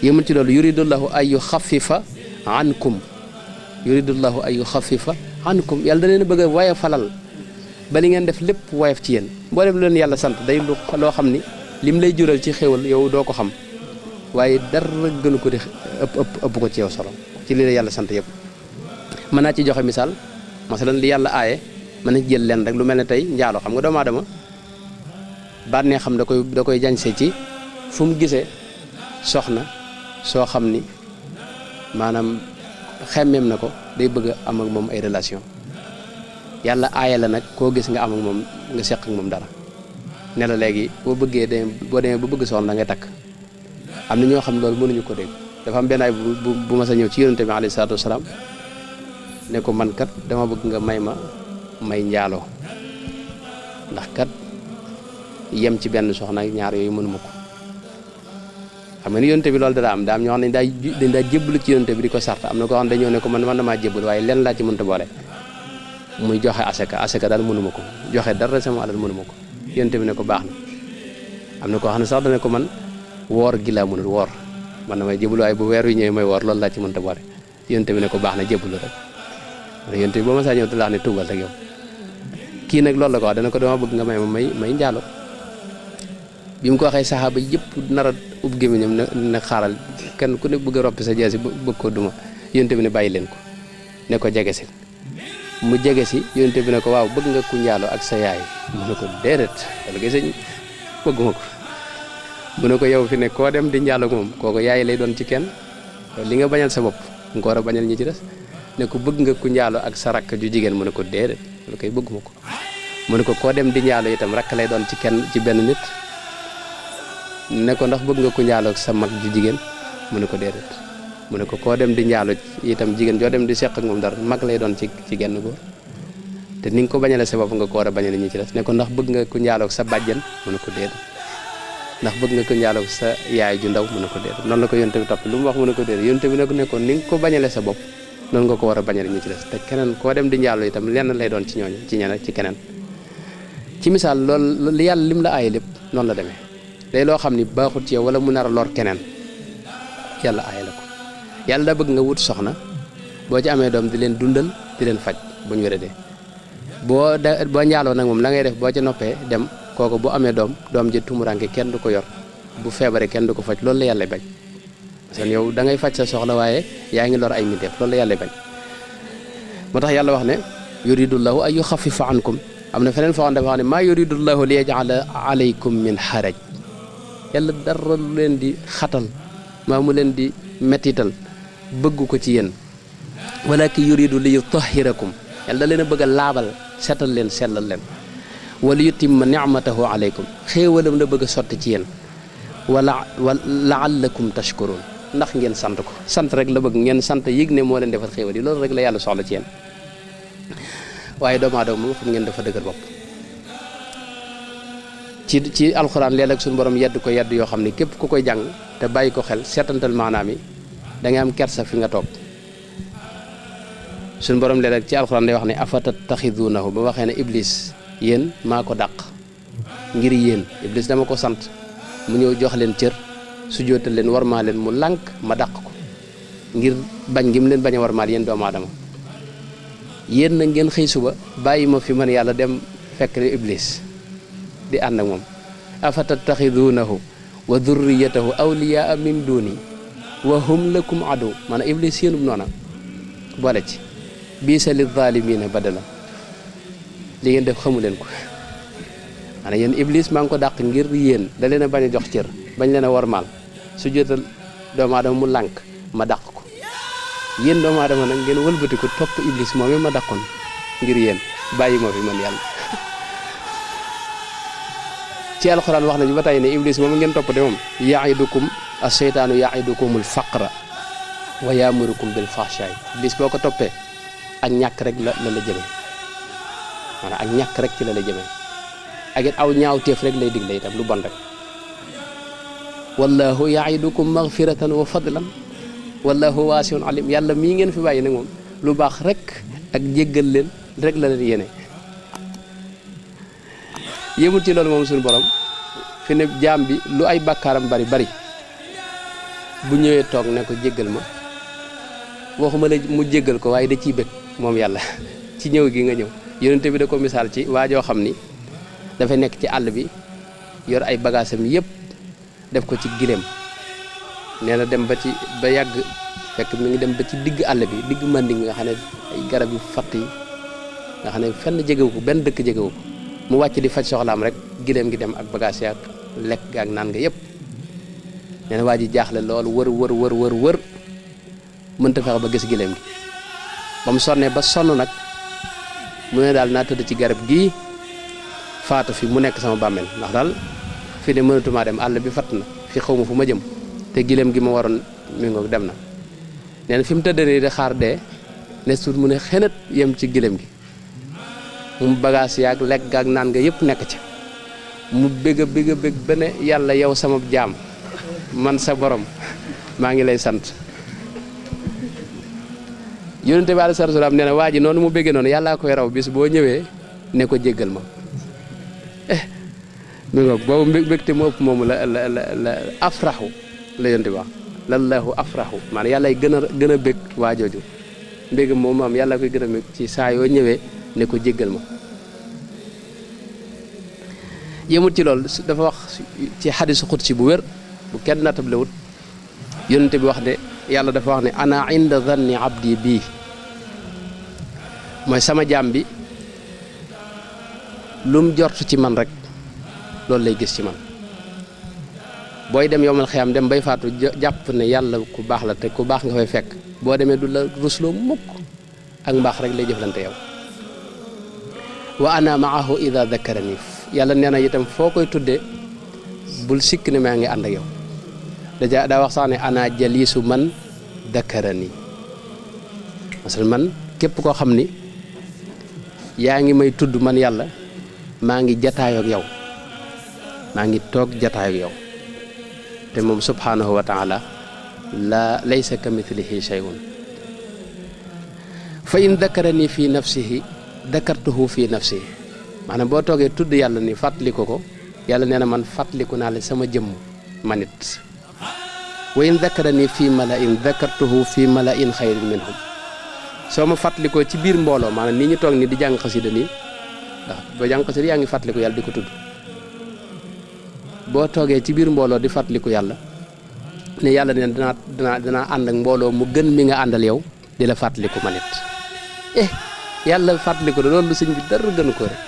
yemul ci loolu yuridullahu ay yuxafifa ankum yuridullahu ay yuxafifa ankum yàlla da leen a bëgg a woyof falal ba li ngeen def lépp woyof ci yéen mboolem lu leen yàlla sant day loo xam ni lim lay jural ci xéwal yow doo ko xam waaye dara gënu ko di ëpp ko ci yow solo ci li la yàlla sant yëpp. mën naa ci joxe misaal masalan li yàlla aaye mën na ci jël leen rek lu mel ne tey njaalo xam nga doomu aadama bànnee xam da koy jañse ci fu mu gisee soxna soo xam ni maanaam xemmeem na ko day bëgg a am ak moom ay relation yàlla aaye la nag koo gis nga am ak moom nga seq ak moom dara ne la léegi boo demee ba bëgg soxna da ngay takk. am na ñoo xam loolu mënuñu ko dégg dafa am benn ay bu ma sa ñëw ci yonente bi alayhi salaatu wasalaam ne ko man kat dama bëgg nga may njaaloo ndax kat yem ci benn soxna ñaar yooyu mënuma ko. xam nga ni yonente bi loolu daa am ñoo xam ne dañ daa jébbalu ci yonente bi di ko sart am na koo xam ne dañoo ne ko man damaa jébbal waaye lenn laa ci mënta boole muy joxe asaka daal mënuma ko joxe dara sama alal mënuma ko yonente bi ne ko baax na. am na koo xam ne sax dana ko man woor gi laa mënul woor man damay jébbalu waaye bu weer wi ñëwee may woor loolu laa ci mënta boole yonente bi ne ko baax na jébbalu rek yonente bi boo ma saa ñëw te laax ne tuubal rek yow. kii nag loolu la ko wax dana ko dama bëgg nga may njaalo bi mu ko waxee saxaaba yëpp nar a ub gémmiñam ne xaaral kenn ku ne bëgg a roppi sa jeesi bëgg ko duma yonente bi ne bàyyi leen ko ne ko jege si mu jege si yonente bi ne ko waaw bëgg nga ku njaalo ak sa yaay mu ne ko déedéet wala gis nga bëgguma ko mu ne ko yow fi ne koo dem di njaalo moom kooku yaay lay doon ci kenn li nga bañal sa bopp nga war a bañal ñi ci des ne ko bëgg nga ku njaalo ak sa rakk ju jigéen mu ne ko déedéet wala koy bëgguma ko mu ne ko koo dem di njaalo itam rakk lay doon ci kenn ci benn nit ne ko ndax bëgg nga ku njaalo ak sa mag ju jigéen mu ne ko déedéet mu ne ko koo dem di njaalo itam jigéen joo dem di seq ak moom dara mag lay doon ci genn góor te ni nga ko bañale sa bopp nga ko war a bañale ñi ci des ne ko ndax bëgg nga ku njaalo ak sa bàjjen mu ne ko déedéet ndax bëgg nga ko njaalo ak sa yaay ju ndaw mu ne ko déedéet noonu la ko yonte bi topp lu mu wax mu ne ko déedéet yonte bi ne ko ni nga ko bañale sa bopp noonu nga ko war a bañale ñi ci des te keneen koo dem di njaalo itam lenn lay doon ci ñooñu ci ñeneen ci keneen ci misaal loolu li yàlla lim la aaye lépp noonu la demee day loo xam ni baaxut ci yow wala mu nar a lor keneen yàlla aaye la ko yàlla da bëgg nga wut soxna boo ci amee doom di leen dundal di leen faj bu ñu wéradee boo njaaloo nag moom la ngay def boo ca noppee dem kooku bu amee doom ji tumuranke kenn du ko yor bu feebaree kenn du ko faj loolu la yàlla bañ parce que yow da ngay faj sa soxla waaye yaa ngi lor ay mbindeef loolu la yàlla bañ moo tax yàlla wax ne yuridullahu ay yuxafifa ankum am na feneen foo xam dafa wax ne maa yuridullahu li yaj'ala alaykum min haraj yàlla dara lu leen di xatal maa mu leen di mettital bëgg ko ci yéen walakin yuridu li yutahhirakum yàlla da leen a bëgg a laabal setal leen sellal leen wala yutimma ni'matahu alaykum xéewalam la bëgg a sotti ci yéen wala la'allakum tashkurun ndax ngeen sant ko sant rek la bëgg ngeen sant yëg ne moo leen defal xéewal yi loolu rek la yàlla soxla ci yéen waaye doomu aadama moom xam ngeen dafa dëgër bopp ci alxuraan léeg-léeg suñu borom yedd ko yedd yoo xam ne képp ku koy jàng te bàyyi ko xel seetantal maanaam yi da ngay am kersa fi nga toog suñu borom léeg-léeg ci alxuraan day wax ne afatattaxiduunahu ba waxee ne iblis yéen maa ko dàq ngir yéen iblis dama ko sant mu ñëw jox leen cër su jootal leen warmaa leen mu lànk ma dàq ko ngir bañ gi mu leen bañ a warmaal yéen doomu aadama yéen na ngeen xëy suba bàyyi ma fi man yàlla dem fekk ne iblis di ànd ak moom afatattaxiduunahu wa durriyatahu awliyaa min duni wa hum lakum adu maanaam iblis yéenub noona boole ci biisa li zaalimiina badala li ngeen def xamu leen ko maanaam yéen iblis maa ngi ko dàq ngir yéen da leen a bañ a jox cër bañ leen a warmaal su jotal doomu aadama mu lànk ma dàq ko yéen doomu aadama nag ngeen wëlbatiku topp iblis moom ma dàqoon ngir yéen bàyyi ma fi man yàlla ci alxuraan wax nañu ba tey ne iblis moom ngeen topp de moom yaidukum as-seytaanu yaidukumul faqra wa yaamurukum bil fahshaay iblis boo ko toppee ak ñàkk rek la jëmee maanaam ak ñàkk rek ci la jëmee ak it aw ñaawteef rek lay digle itam lu bon rek wallahu yaidukum maghfiratan wa fadlan wallahu waasiun alim. yàlla mii ngeen fi bàyyi nag moom lu baax rek ak jéggal leen rek la leen yéene. yëmul ci loolu moom suñu borom fi ne jaam bi lu ay bàkkaaram bari bari bu ñëwee toog ne ko jéggal ma, waxuma la mu jéggal ko waaye da ciy bëgg moom yàlla ci ñëw gi nga ñëw. yonente bi da ko misaal ci waajoo xam ni dafay nekk ci àll bi yor ay bagaasam yëpp def ko ci gileem. nee na dem ba yàgg fekk mi ngi dem ba ci digg àll bi digg mandi nga xam ne ay garab yu fatt yi nga xam ne fenn jegewu ko, benn dëkk jegewu ko. mu wàcc di faj soxlaam rek gileem gi dem ak bagaas yi ak lekk ga ak naan nga yëpp. nee na waa ji jaaxle loolu wër mënta fexe ba gis gileem gi. ba mu sonnee ba sonn nag mu ne daal naa tëdd ci garab gii faatu fi mu nekk sama bàmmeel, ndax daal fi ne mënatumaa dem, àll bi fatt na fi xaw ma fu ma jëm te gileem gi ma waroon mi ngoog dem na. nee na fi mu tëdd nii di xaar dee ne suut mu ne xenat yem ci gileem gi, mu bagaas yaag lekk gaag naan nga yëpp nekk ci. mu bëgg ba ne yàlla yow sama jaam man sa borom maa ngi lay sant. yonente bi alayhi salaatu salaam nee na waa ji noonu mu bëggee noonu yàllaa koy raw bis boo ñëwee ne ko jéggal ma. mi ngoog boobu mbégte mu ëpp moomu la afraxu la yonente bi wax lallahu afraxu maanaam yàllay gën a bég waa jooju mbégam moom am yàlla koy gën a bég ci saa yoo ñëwee ne ko jéggal ma. yëmut ci loolu dafa wax ci xadisu xudsi bu wér bu kenn nattablewut yonente bi wax ne yàlla dafa wax ne ana inda zanni abdi bii, mooy sama jaam bi lum jortu ci man rek loolu lay gis ci man. booy dem yowmal xiyaam dem bay faatu jàpp ne yàlla ku baax la te ku baax nga fay fekk, boo demee du la rusloo mukk ak mbaax rek lay jëflante yow. wa ana maahu ida dakarani, yàlla nee na itam foo koy tuddee bul sikk ne maa ngi ànd ak yow. daa wax sax ne ana jaliisu man dakarani, masal man képp koo xam ni yaa ngi may tudd man yàlla maa ngi jataayoo ak yow, maa ngi toog jataayoo ak yow. te moom subhanahu wa taala laysa kamithlihi shay'un. fa in dakarani fi nafsihi dakartuhu fi nafsihi, maanaam boo toogee tudd yàlla ni fàttaliku ko, yàlla nee na man fàttaliku naa la sama jëmm manit. wa in dakarani fi mala'in dakartuhu fi mala'in xayrin minhum, soo ma fàttalikoo ci biir mbooloo, maanaam nii ñu toog ni di jàng xasida nii, ndax boo jàng xasida yaa ngi fàttaliku yàlla di ko tudd. boo toogee ci biir mbooloo di fàttaliku yàlla ne yàlla ne danaa ànd ak mbooloo mu gën mi nga àndal yow di la fàttaliku manit. yàlla fàttaliku da loolu sëñ bi dara gënu ko rek.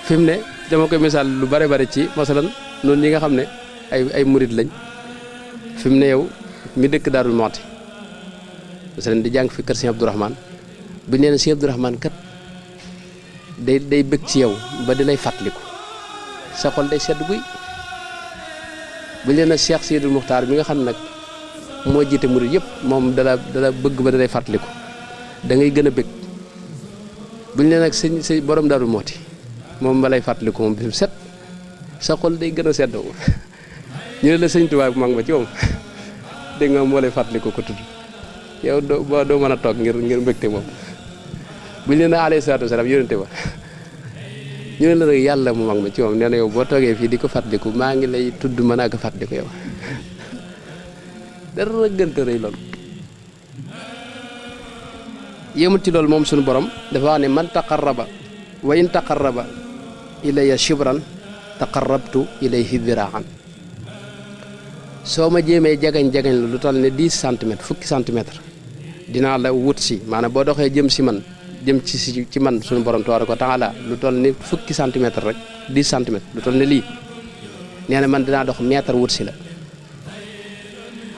fi mu ne dama koy misaal lu bare ci masalan noonu ñi nga xam ne ay murid lañ. fi mu ne yow mi dëkk Daarul Muxti masalan di jàng fi kër Sëñ Abdourahmane bu ñu nee Sëñ Abdourahmane kat day bëgg ci yow ba di lay fàttaliku sa xol day sedd guy. bu ñu nee Cheikh Sidul Muxtaar mi nga xam ne nag moo jiite murid yëpp moom dala bëgg ba da lay fàttaliku da ngay gën a bëgg. bu ñu nee nag sëñ borom Daarul Muxti moom ba lay fàttaliku moom bisu set sa xol day gën a sedd. ñu ne la sëñ Tuubaa bu mag ba ci moom dégg nga moo lay fàttaliku ko tudd yow doo mën a toog ngir mbégte moom. bu ñu ne alayhi salaatu wasalaam yonente ba ñu ne la nag yàlla mu mag ma ci moom nee na yow boo toogee fii di ko fàttaliku maa ngi lay tudd mën a ko fàttaliku yow. dara gënta rëy loolu. yëmut ci loolu moom suñu borom dafa wax ne man taqarraba wa in taqarraba ilayya shibran taqarrabtu ilayhi diraan. soo ma jéemee jagañ la lu toll ne 10 centimètres fukki centimètres dinaa la wut si, maanaam boo doxee jëm ci man suñu borom tabaaraka wa taala lu toll ne fukki centimètres rek 10 centimètres lu toll ne lii nee na man dinaa dox mètre wut si la.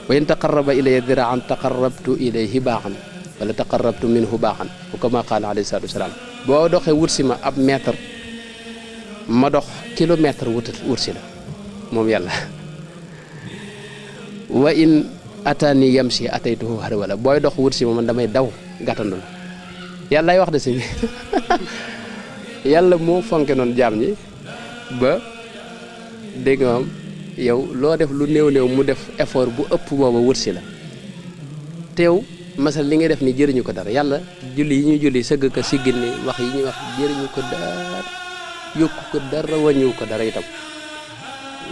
wa in taqarraba ilayya diraan taqarrabtu ilayhi baaxan wala taqarrabtu minhu baaxan wa kama qaala alayhi salaatu wasalaam. boo doxee wut si ma ab mètre ma dox kilomètre wut si la moom yàlla. wa in atani yamsi ataytuhu harwala, booy dox wut si ma man damay daw gàttandu la. yàlla lay wax de si yàlla moo fonke noonu jaam ñi ba dégg nga yow loo def lu néew mu def effort bu ëpp booba wut si la teew masal li ngay def ni jëriñu ko dara yàlla julli yi ñuy julli sëgg ko siggil ni wax yi ñuy wax jëriñu ko dara yokku ko dara wàññiwu ko dara itam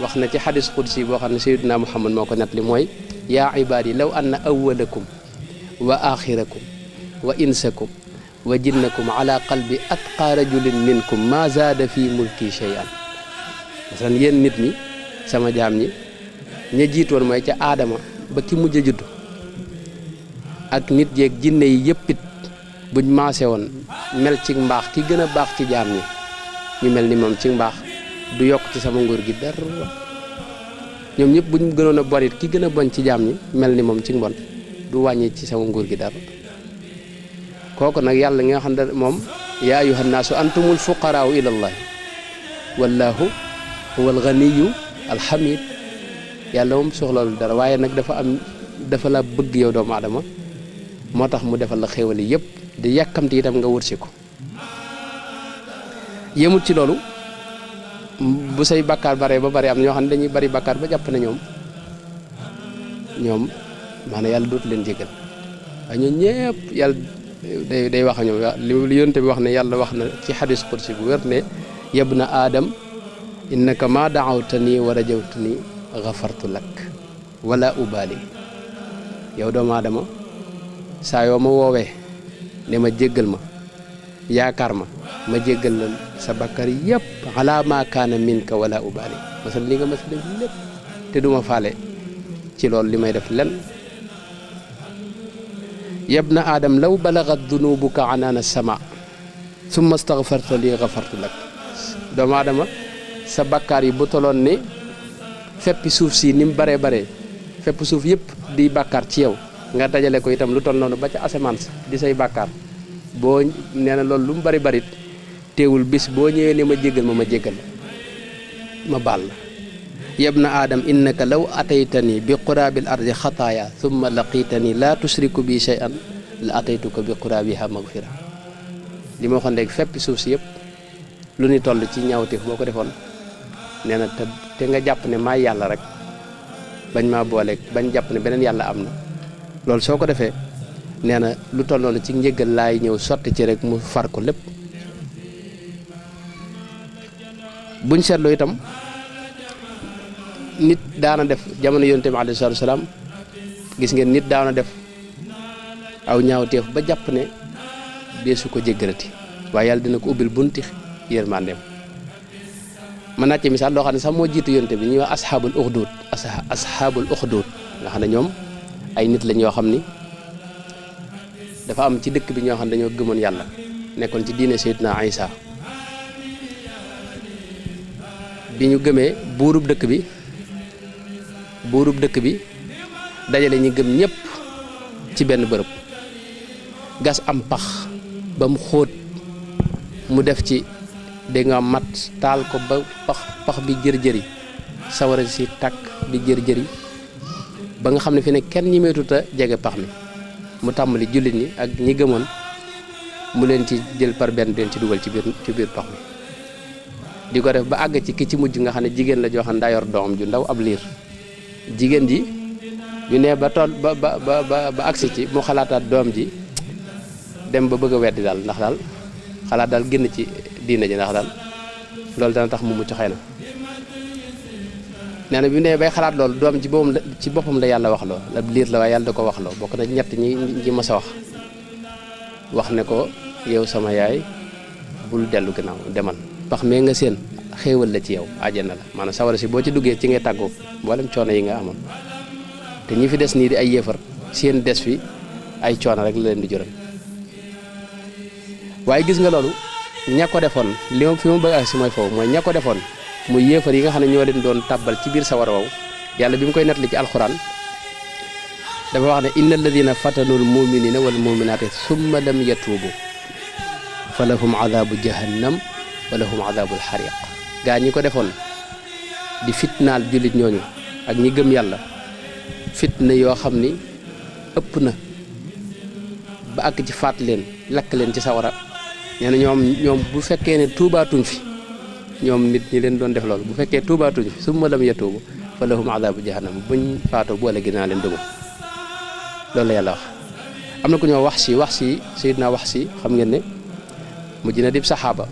wax na ci xadis qudsi boo xam ne sayyidina Muhammad moo ko nettali mooy yaa ibaadi law anna awwalakum wa axirakum wa insakum wa jinnakum ala qalbi atqa rajulin minkum ma zaada fi mulki shay'an masalan yéen nit ñi sama jaam ñi ña jiitoon mooy ca aadama ba ki mujj a judd ak nit yeeg jinne yi yëpp it buñ maase woon mel ci mbaax ki gën a baax ci jaam ñi ñu mel ni moom ci mbaax du yokk ci sama nguur gi dara ñoom ñëpp buñ gënoon a borit ki gën a bon ci jaam ñi mel ni moom ci mbon du wàññi ci sama nguur gi dara kooku nag yàlla nga xam ne moom yaa ayyuhan naasu antumul fuqaraau ilallah wallahu huwal ganiyu alhamid yàlla moom soxlawul dara waaye nag dafa la bëgg yow doomu aadama moo tax mu defal la xéewal yëpp di yàkkamti itam nga wërsi ko yëmut ci loolu bu say bakkaar bare ba bare am ñoo xam ne dañuy bari bakkaar ba jàpp ne ñoom maanaam yàlla dootu leen jégal waaye ñoo ñëpp yàlla day wax ak ñoom li yonte bi wax ne yàlla wax na ci xadis qudsi bu wér ne yabna aadam innaka ma daawtani wa rajawtani gafartu lak wala ubali yow doomu aadama saa yoo ma woowee ne ma jéggal ma yaakaar ma jéggal la sa bakkar yëpp ala ma kaana minka wala ubali masal li nga mas def lépp te duma faale ci loolu li may def len yabna aadam law balagat dunubuka anaana sama summa staghfarta li gafartu lak doomu aadama sa bakkaar yi bu toloon ni feppi suuf si ni mu baree fepp suuf yëpp di bàkkaar ci yow nga dajale ko itam lu toll noonu ba ca asamaan di say bàkkaar boo nee na loolu lu mu bari barit teewul bis boo ñëwee ne ma jéggal ma jéggal ma baal la yabna aadam innaka law ataytani bi quraabil ardi xataaya thumma laqitani laa tushriku bi shay'an la ataytuka bi quraabiha magfira li ma waxoon léegi feppi suuf si yëpp lu ni toll ci ñaawteef boo ko defoon nee na te nga jàpp ne maay yàlla rek bañ maa booleeg bañ jàpp ne beneen yàlla am na loolu soo ko defee nee na lu toll noonu ci njëggal laay ñëw sotti ci rek mu far ko lépp buñ seetloo itam nit daana def jamono yonent bi alayhi salaatu salaam gis ngeen nit daana def aw ñaawteef ba jàpp ne deesu ko jéggalati waaye yàlla dina ko ubbil bunti yërmandeem mën naa ci misaal loo xam ne sax moo jiitu yonent bi ñuy wax asxaabul uxduud nga xam ne ñoom ay nit lañ yoo xam ni dafa am ci dëkk bi ñoo xam ne dañoo gëmoon yàlla nekkoon ci diine Seydina Isa bi ñu gëmee buurub dëkk bi dajale ñi gëm ñëpp ci benn bërëb gas am pax ba mu xóot mu def ci dégg nga mat taal ko ba pax bi jër-jëri sawara si tàkk di jër-jëri ba nga xam ne fi ne kenn ñi meetut a jege pax mi mu tàmbali jullit ñi ak ñi gëmoon mu leen ci jël par benn leen ci dugal ci biir pax mi di ko def ba àgg ci ki ci mujj nga xam ne jigéen la joo xam ne daa yor doom ju ndaw ab liir jigéen ji ñu ne ba tool ba agsi ci mu xalaataat doom ji dem ba bëgg a weddi daal ndax daal xalaat daal génn ci diina ji ndax daal loolu dana tax mu mucc xëy na nee na bi mu ne bay xalaat loolu doom ci boppam la yàlla wax loo la liir la waaye yàlla da ko wax loo bokk na ñett ñi mës a wax ne ko yow sama yaay bul dellu gannaaw demal pax mee nga seen xéewal la ci yow àjjana la maanaam sawara si boo ci duggee ci ngay tàggoo mboolem coono yi nga amoon te ñi fi des nii di ay yéefar seen des fi ay coono rek la leen di jural waaye gis nga loolu ña ko defoon fi mu bëgg ak si mooy foofu mooy ña ko defoon muy yéefar yi nga xam ne ñoo leen doon tàbbal ci biir sawara wow yàlla bi mu koy nettali ci alxuraan dafa wax ne inna alladina fatanul muminina wal muminaati summa lam yatuubu fa lahum adabu jahannam wa lahum adabul xariq gaa ñi ko defoon di fitnaal jullit ñooñu ak ñi gëm yàlla fitna yoo xam ni ëpp na ba àgg ci faat leen lakk leen ci sawara nee na ñoom bu fekkee ne tuubaatuñ fi ñoom nit ñi leen doon def loolu bu fekkee tuubaatuñ fi summa lam yatuubu fa lahum adabu jahannam buñ faatoo boole gi naa leen duma loolu la yàlla wax. am na ku ñoo wax si Seydina wax si xam ngeen ne mujj na dib saxaaba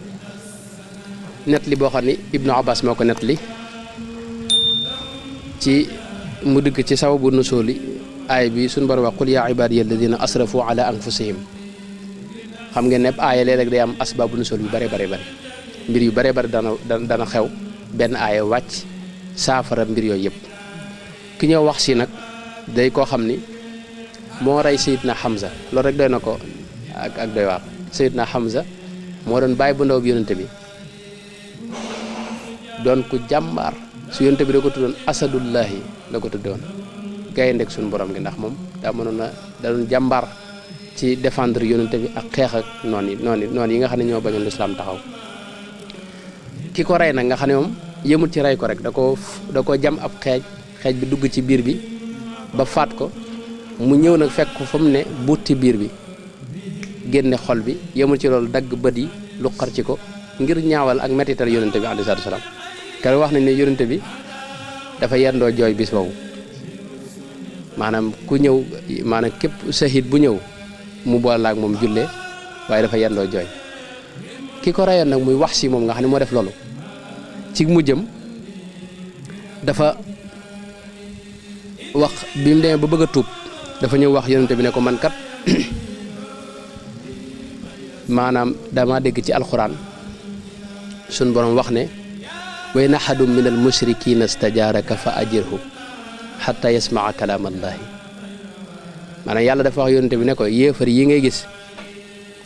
net li boo xam ni Ibnu Abbas moo ko net li ci mu dëgg ci sababu nusuuli aay bi suñu borom wax qul yaa ibaadiya alladina asrafu ala anfusihim xam ngeen ne aaya léeg-léeg day am asbaabu nusuul yu bare bare bare mbir yu bare bare dana xew benn aaya wàcc saafara mbir yooyu yëpp. ki ñëw wax si nag day koo xam ni moo rey Seydina Hamza loolu rek doy na ko ak doy waar. Seydina Hamza moo doon bàyyi bu ndaw bi yonente bi doon ku jàmbaar su yonente bi da ko tuddoon asadullahi la ko tuddoon gayndeg suñu borom gi ndax moom daa mënoon a da doon jàmbaar ci défendre yonente bi ak xeex ak noon yi nga xam ne ñoo bañoon lislaam taxaw. ki ko rey nag nga xam ne moom yëmut ci rey ko rek da ko jam ab xeej bi dugg ci biir bi ba faat ko mu ñëw nag fekk ko fa mu ne butti biir bi génne xol bi yëmul ci loolu dagg bët yi lu xar ci ko ngir ñaawal ak mettital yonente bi alayhi salaatu wa salaam. keroog wax nañ ne yonente bi dafa yendoo jooy bis boobu maanaam ku ñëw maanaam képp sahid bu ñëw mu boole ak moom jullee waaye dafa yendoo jooy. ki ko reyoon nag muy wax si moom nga xam ne moo def loolu ci mujjam dafa wax bi mu demee ba bëgg a tuub dafa ñëw wax yonente bi ne ko man kat maanaam dama dégg ci alxuraan suñ borom wax ne wa in ahadun min al mushrikina stajaaraka fa ajirhu xatta yasmaa kalaamallaahi maanaam yàlla dafa wax yonente bi ne ko yéefar yi ngay gis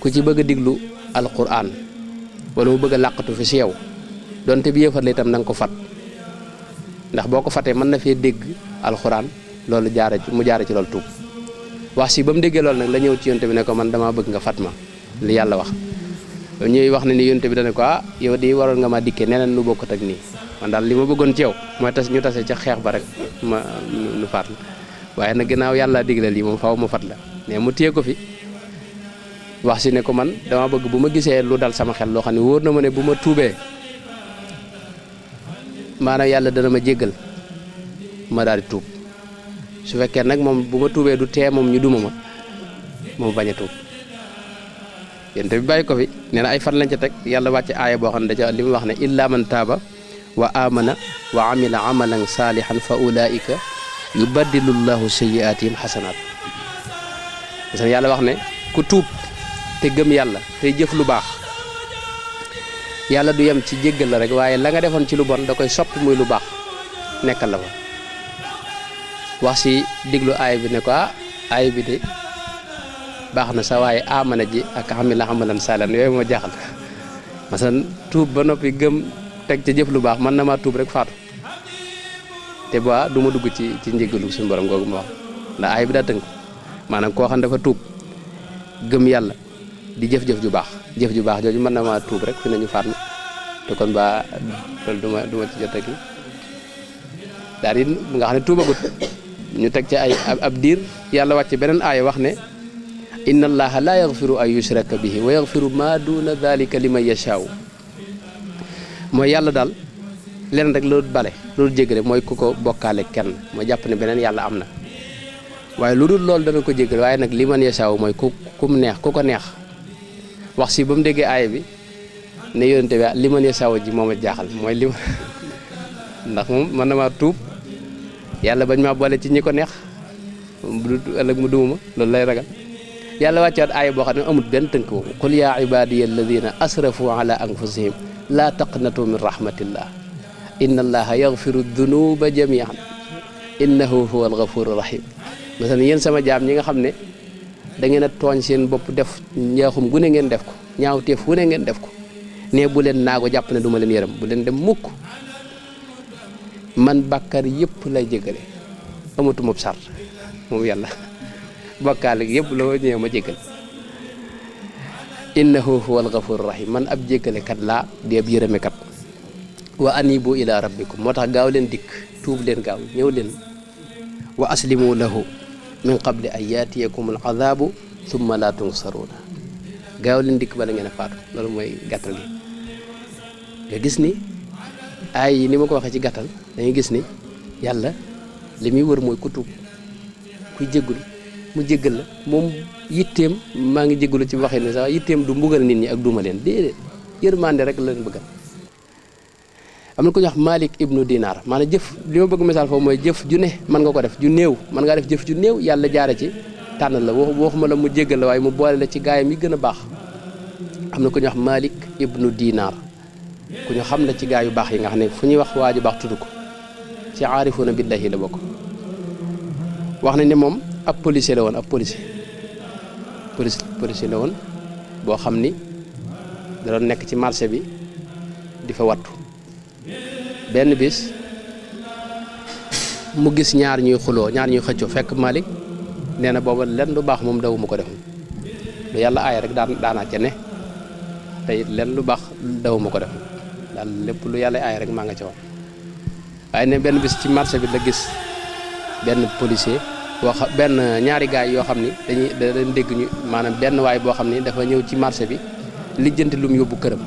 ku ci bëgg a diglu alxuraan wala mu bëgg a làqatu fi si yow donte bi yéefar la itam na nga ko fat ndax boo ko fatee mën na fee dégg alxuraan loolu mu jaare ci loolu tuub. wax si ba mu déggee loolu nag la ñëw ci yonte bi ne ko man damaa bëgg nga fat ma li yàlla wax ñuy wax ne ni yonte bi dane ko yow di waroon nga ma dikkee neneen lu bokkut ak nii man daal li ma bëggoon ci yow mooy ñu tase ca xeex ba rek ma nu faat la waaye nag ginnaaw yàlla digle lii moom faaw ma fat la mais mu téye ko fi. wax si ne ko man dama bëgg bu ma gisee lu dal sama xel loo xam ne wóor na ma ne bu ma tuubee maanaam yàlla dana ma jéggal ma daal di tuub su fekkee nag moom bu ma tuubee du tee moom ñu duma ma moom bañ a tuub yéen tamit bàyyi ko fi nee na ay fan lañ ca teg yàlla wàcce aaya boo xam ne daca li mu wax ne illa man taaba wa amana wa amila amalan saalihan fa ulaika yubaddilu llahu sayyiatihim xasanaat parce que yàlla wax ne ku tuub te gëm yàlla tey jëf lu baax yàlla du yem ci jéggal la rek waaye la nga defoon ci lu bon da koy sopp muy lu baax nekkal la fa. wax si diglu aay bi ne ko aay bi de baax na sa waaye amana ji ak amila amalan saalihan yooyu moo jaaxal masalan tuub ba noppi gëm teg ca jëf lu baax mën na maa tuub rek faatu te bu du ma dugg ci njéggalu suñu borom googu ma wax ndax aay bi daa tënk maanaam koo xam dafa tuub gëm yàlla di jëf-jëf ju baax jooju mën na maa tuub rek fi nañu faat ma te kon ba loolu du ma ci jot ak daal di nga xam ne tuubagut ñu teg ci ay ab diir yàlla wàcc beneen aaya wax ne inna allaha la yaghfiru an yushraka bihi wa yaghfiru ma duna dhalika liman yashaaw mooy yàlla daal leen rek loolu bale loolu jéggale mooy ku ko bokkaale kenn mooy jàpp ne beneen yàlla am na waaye lu dul loolu dana ko jéggal waaye nag liman yashaaw mooy ku mu neex ku ko neex. wax si ba mu déggee aaya bi ne yonente bi liman yashaaw ji moom a jaaxal mooy li ndax moom mën na maa tuub yàlla bañ maa boole ci ñi ko neex ëllëg mu duma ma loolu lay ragal. yàlla wàccewaat aaya boo xam ne amul benn tënk boobu qul yaa ibadiya alladina asrafu ala anfusihim laa taqnatu min rahmatillah inna allaha yaghfiru dunuba jamian innahu huwa alghafuru rahim. masalan yéen sama jaam ñi nga xam ne da ngeen a tooñ seen bopp def njaaxum gu ne ngeen def ko ñaawteef wu ne ngeen def ko ne bu leen naago jàpp ne du ma leen yërëm bu leen dem mukk man bàkkar yëpp lay jégale amatuma sart moom yàlla bokkaale yëpp la ñëwee ma jégal innahu huwal ghafurur rahim man ab jégalekat laa di ab yërëmekat wa anibu ila rabbikum moo tax gaaw leen dikk tuub leen gaaw ñëw leen wa aslimu lahu min qabli an yaatiyakum al azabu thumma la tunsaruna gaaw leen dikk bala ngeen a faatu loolu mooy gàttal gi nga gis ni ay yi ni ma ko waxee ci gàttal dañuy gis ni yàlla li muy wër mooy ku tuub kuy jéggulu mu jéggal la moom yitteem maa ngi jéggulu ci waxin ne sax yitteem du mbugal nit ñi ak duuma leen déedéet yërmande rek la leen bëggal. am na ku ñuy wax Malik ibnu Dinar maanaam jëf li ma bëgg misaal foofu mooy jëf ju ne mën nga ko def ju néew mën ngaa def jëf ju néew yàlla jaare ci tànn la waxuma la mu jéggal la waaye mu boole la ci gaayam yi gën a baax. am na ku ñuy wax Malik ibnu Dinar ku ñu xam la ci gaay yu baax yi nga xam ne fu ñuy wax waa ju baax tudd ko ci aarifuna billahi la bokk. wax nañ ne moom ab policier la woon ab policier la woon boo xam ni da doon nekk ci marché bi di fa wattu benn bis mu gis ñaar ñuy xuloo ñaar ñuy xëccoo fekk Malik nee na booba lenn lu baax moom dawuma ko def lu yàlla aaya rek daanaa ca ne te it lenn lu baax dawuma ko def daal lépp lu yàlla aaya rek maa nga ca woon waaye ne benn bis ci marché bi la gis benn policier benn ñaari gaay yoo xam ni dañ dégg ñu maanaam benn waay boo xam ni dafa ñëw ci marché bi lijjanti lu mu yóbbu këram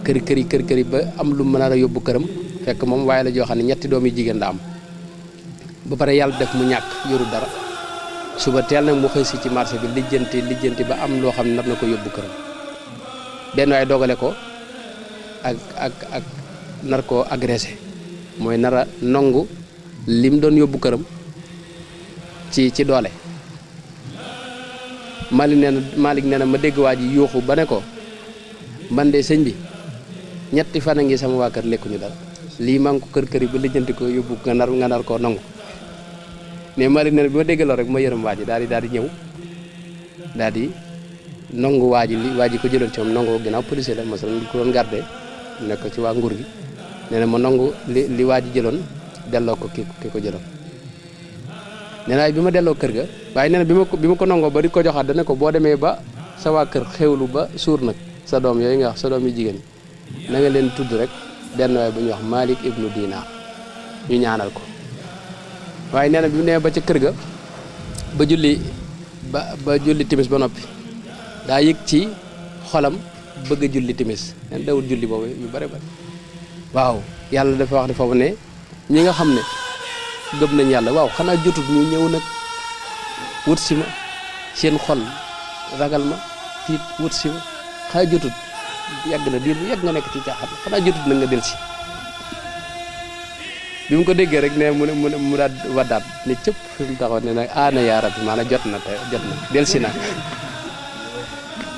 kër ba am lu mu mën a yóbbu këram fekk moom waaye la joo xam ne ñetti doom yi jigéen la am ba pare yàlla def mu ñàkk yoru dara suba teel nag mu xëy si ci marché bi lijjanti ba am loo xam ne nar na ko yóbbu këram benn waay dogale ko ak nar koo agressé mooy nar a nongu lim doon yóbbu këram ci doole. Malik nee na ma dégg waa ji yuuxu ba ne ko man de sëñ bi ñetti fan a ngi sama waa kër lekkuñu dara lii maa ngi ko kër yi ba lijjanti ko yóbbu nga nar koo nangu ne Malik nee na bi ma dégg loolu rek ma yërëm waa ji daal di ñëw daal di nangu waa ji ko jëloon ci moom nangu ginnaaw policier la masalan li ko doon gardé nekk ci waa nguur gi nee na ma nangu li waa ji jëloon delloo ko ki ko jëloon. nee na bi ma delloo kër ga waaye nee na bi ma ko nangoo ba di ko joxaat dana ko boo demee ba sa waa kër xewlu ba suur nag sa doom yooyu nga wax sa doom yu jigéen na nga leen tudd rek benn waay bu ñuy wax Malik ibnu Dinar ñu ñaanal ko. waaye nee na bi mu nee ba ca kër ga ba julli timis ba noppi daa yëg ci xolam bëgg a julli timis nen dawul julli boobu yu bare bare waaw yàlla dafa wax ne foofu ne ñi nga xam ne gëm nañ yàlla waaw xanaa jotut ñu ñëw nag wut si ma seen xol ragal ma tiit wut si ma xanaa jotut yàgg na diir bu yàgg nga nekk ci caaxaan xanaa jotut nag nga del si bi mu ko déggee rek ne mu daal waddaat ne cëpp fi mu taxaw ne nag aana yaa rabbi maanaam jot na del si na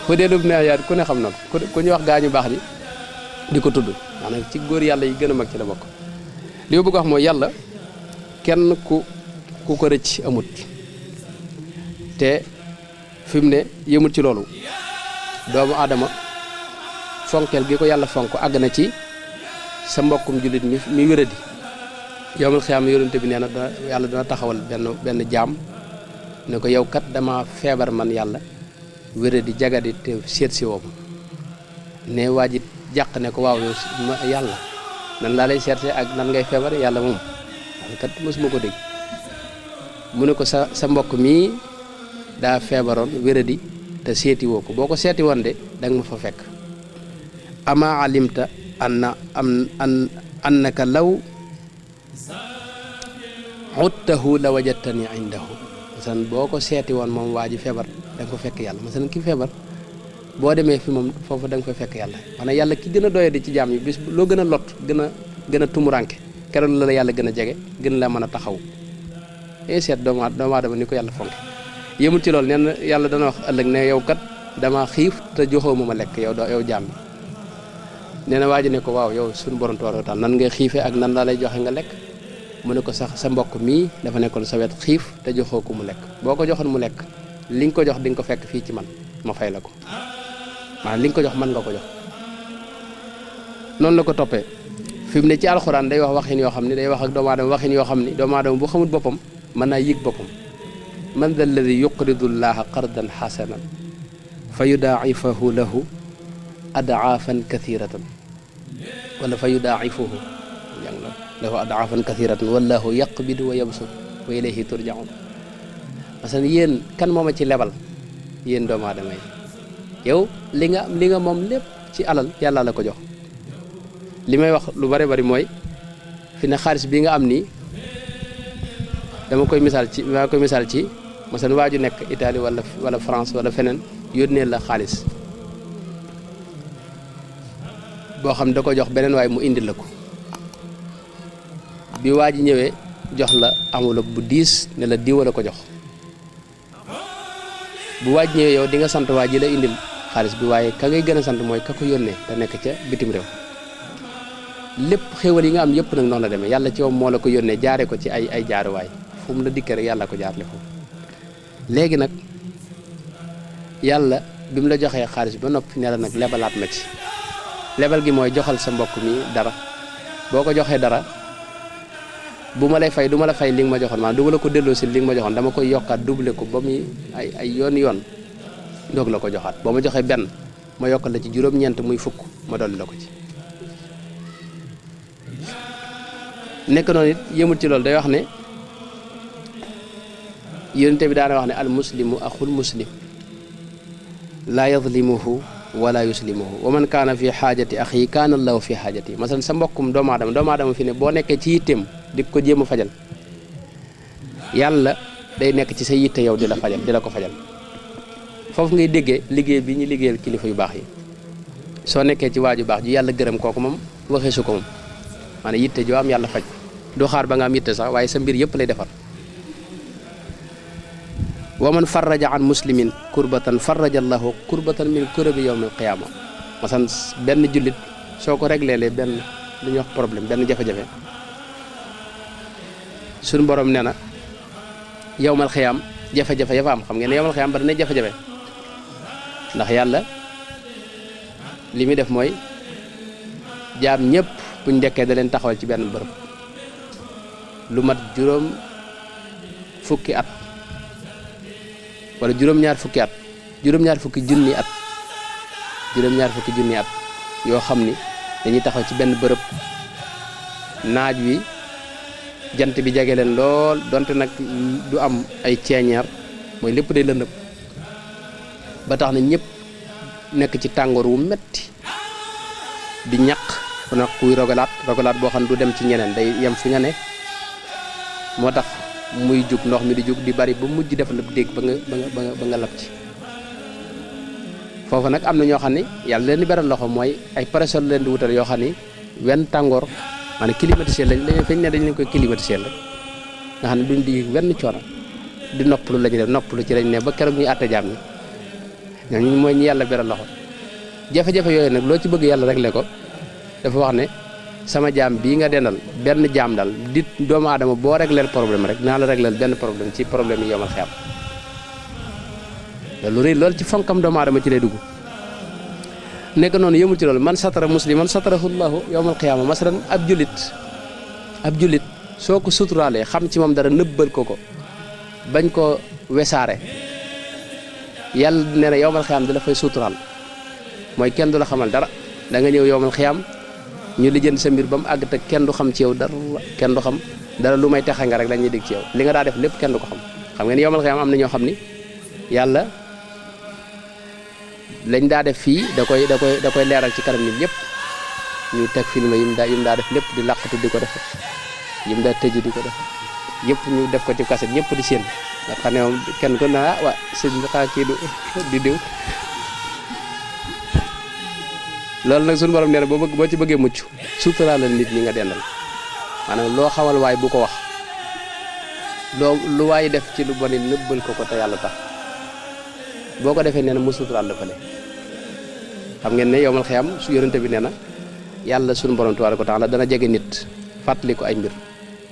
fu deelub ne yaat ku ne xam na ko ku ñu wax gaañu baax di ko tudd maanaam ci góor yàlla yi gën a mag ci la bokk. li ma bëgg wax mooy yàlla kenn ku ko rëcc amut te fi mu ne yëmul ci loolu doomu aadama fonkeel gi ko yàlla fonk àgg na ci sa mbokkum jullit mi wéradi yowmal xiyaam yonent bi nee na yàlla dana taxawal benn jaam ne ko yow kat dama feebar man yàlla wéradi jagadi te seet si woo ma ne waa ji jàq ne ko waaw yow yàlla nan laa lay seetse ak nan ngay feebar yàlla moom kat mosuma ko dégg mu ne ko sa mbokk mii daa feebaroon wéradi te seeti woo ko boo ko seeti woon de danga ma fa fekk ama alimta annaka law uttahu la wajadtani indahu masalan boo ko seeti woon moom waa ji feebar da nga ko fekk yàlla masalan ki feebar boo demee fi moom foofu da nga fa fekk yàlla maanaam yàlla ki gën a doyadi ci jaam yi bis loo gën a lot gën a tumuranke keroog la yàlla gën a jege gën la mën a taxaw seet doomu aadama ni ko yàlla fonke yëmul ci loolu nee na yàlla dana wax ëllëg ne yow kat dama xiif te joxoo ma lekk yow jaam bi nee na waa ji ne ko waaw yow suñu borom tabaaraka wa taala nan ngay xiifee ak nan laa lay joxe nga lekk mu ne ko sax sa mbokk mii dafa nekkoon sa wet xiif te joxoo ko mu lekk boo ko joxoon mu lekk li nga ko jox di nga ko fekk fii ci man ma fay la ko maanaam li nga ko jox mën nga ko jox noonu la ko toppee fi mu ne ci alxuraan day wax waxin yoo xam ne day wax ak doomu aadama waxin yoo xam ne doomu aadama bu xamul boppam mën naa yëg boppam man da alladi yuqridu llaha qardan xasanan fa yudaa'ifahu lahu adaafan kathiratan wala fa yudaa'ifuhu lahu adaafan kathiratan wallahu yaqbidu wa yabsut wa ilayhi turjaun parce que yéen kan mooma ci lebal yéen doomu aadama yi yow li nga moom lépp ci alal yàlla la ko jox li may wax lu bari mooy fi ne xaalis bi nga am nii maa koy misaal ci masalan waaju nekk Italie wala France wala feneen yónnee la xaalis boo xam da ko jox beneen waaye mu indil la ko bi waa ji ñëwee jox la enveloppe bu diis ne la diwa la ko jox bu waa ji ñëwee yow di nga sant waa ji la indil xaalis bi waaye ka ngay gën a sant mooy ka ko yónnee te nekk ca bitim réew lépp xéewal yi nga am yëpp nag noonu la demee yàlla ci moom moo la ko yónnee jaare ko ci ay jaaruwaay fu mu la dikkee rek yàlla ko jaarle foofu léegi nag yàlla bi mu la joxee xaalis ba noppi ne la nag lebalaat ma ci lebal gi mooy joxal sa mbokk mi dara boo ko joxee dara bu ma lay fay du ma la fay li nga ma joxoon maanaam du ma la ko delloo si li nga ma joxoon dama koy yokkaat doublé ko ba muy ay yoon ndoog la ko joxaat boo ma joxee benn ma yokkal la ci juróom-ñeent muy fukk ma dolli la ko ci nekk noonu it yëmul ci loolu day wax ne yonente bi daana wax ne al muslimu axul muslim laa yadlimuhu wala yuslimuhu wa man kaana fi xaajati axi kaana allahu fi xaajati masalan sa mbokkum doomu aadama fi ne boo nekkee ci yitteem di ko jéem a fajal yàlla day nekk ci sa yitte yow di la ko fajal foofu ngay déggee liggéey bi ñu liggéeyal kilifa yu baax yi soo nekkee ci waaju baax ju yàlla gërëm kooku moom waxee su ko moom maanaam yitte joo am yàlla faj du xaar ba nga am yitte sax waaye sa mbir yëpp lay defar wa man farraja an muslimin kurbatan farraja allahu kurbatan min kurabi yawm alqiyama masan benn jullit soo ko réglé benn lu ñuy wax problème benn jafe-jafe suñu borom nee na yawmal xiyaam jafe-jafe ya fa am xam ngeen ne yawmal xiyaam bari na jafe-jafe ndax yàlla li muy def mooy jaam ñëpp buñ dekkee da leen taxawal ci benn bërëb lu mat juróom fukki at wala juróom-ñaar fukki at juróom-ñaar fukki junni at yoo xam ni dañuy taxaw ci benn bërëb naaj wi jant bi jege leen lool donte nag du am ay ceeñeer mooy lépp day lëndëm ba tax na ñëpp nekk ci tàngoor wu metti di ñaq ku nag kuy rogalaat boo xam ne du dem ci ñeneen day yem fi nga ne moo tax muy jug ndox mi di jug di bari ba mujj def la dégg ba nga lab ci foofu nag am na ñoo xam ne yàlla leen di beral loxo mooy ay parasol leen di wutal yoo xam ni wenn tàngoor maanaam climatiseur lañ fañ ne dañ leen koy climatiseur la nga xam ne duñ di wenn coono di noppalu lañu def noppalu ci lañ ne ba keroog ñuy àtte jaam ñi ñooñu mooy ñi yàlla beral loxo jafe-jafe yooyu nag loo ci bëgg yàlla réglé ko dafa wax ne sama jaam bii nga dendal benn jaam daal di doomu aadama boo régleel problème rek naa la régleel benn problème ci problème yi yomal xiyam lu rëy loolu ci fonkam doomu aadama ci lay dugg nekk noonu yëmul ci loolu man satara musliman satarahu llahu yawmal qiyaama masalan ab jullit soo ko suturaalee xam ci moom dara nëbbal ko bañ ko wesaare yàlla nee na yawmal qiyaama da la fay suturaal mooy kenn du la xamal dara da nga ñëw yawmal qiyaama ñu lijjanti sa mbir ba mu àgg te kenn du xam ci yow kenn du xam dara lu may texe nga rek la ñuy dégg ci yow li nga daa def lépp kenn du ko xam ngeen yawmal qiyaama am na ñoo xam ni yàlla lañ daa def fii da koy leeral ci kanam nit ñëpp ñu teg film yim daa def lépp di làqatu di ko def yim daa tëju di ko def yëpp ñu def ko ci kaset ñëpp di seen nga xam ne moom kenn ko na waa sëñ bi xaa kii di diw loolu nag suñu borom nee na boo ci bëggee mucc suturaalal nit ñi nga dendal maanaam loo xamal waay bu ko wax lu waay def ci lu bon nëbbal ko te yàlla tax boo ko defee nee na mu suturaal dafa le xam ngeen ne yowmal xiyam su yonente bi nee na yàlla suñu borom tabaaraka wa taala dana jege nit fàttali ko ay mbir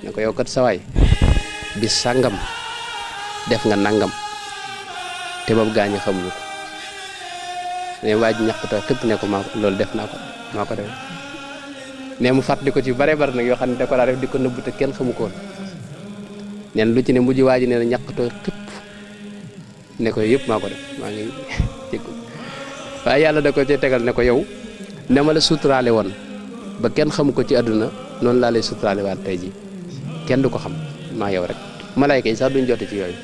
ne ko yow kat sawaay bis sàngam def nga nangam te boobu gaañu xamuñu ko ne waa ji ñàkk te xëpp ne ko loolu def naa ko def ne mu fàttali ko ci bare bare nag yoo xam ne da ko daa def di ko nëbb te kenn xamu ko woon neen lu ci ne mujj waa ji nee na ñàkk te xëpp ne ko yëpp maa ko def maa ngi jéggu waaye yàlla da ko ci tegal ne ko yow ne ma la suturaale woon ba kenn xamu ko ci àdduna noonu laa lay suturaale waat tey ji kenn du ko xam maa yow rek malayka yi sax duñ jote ci yooyu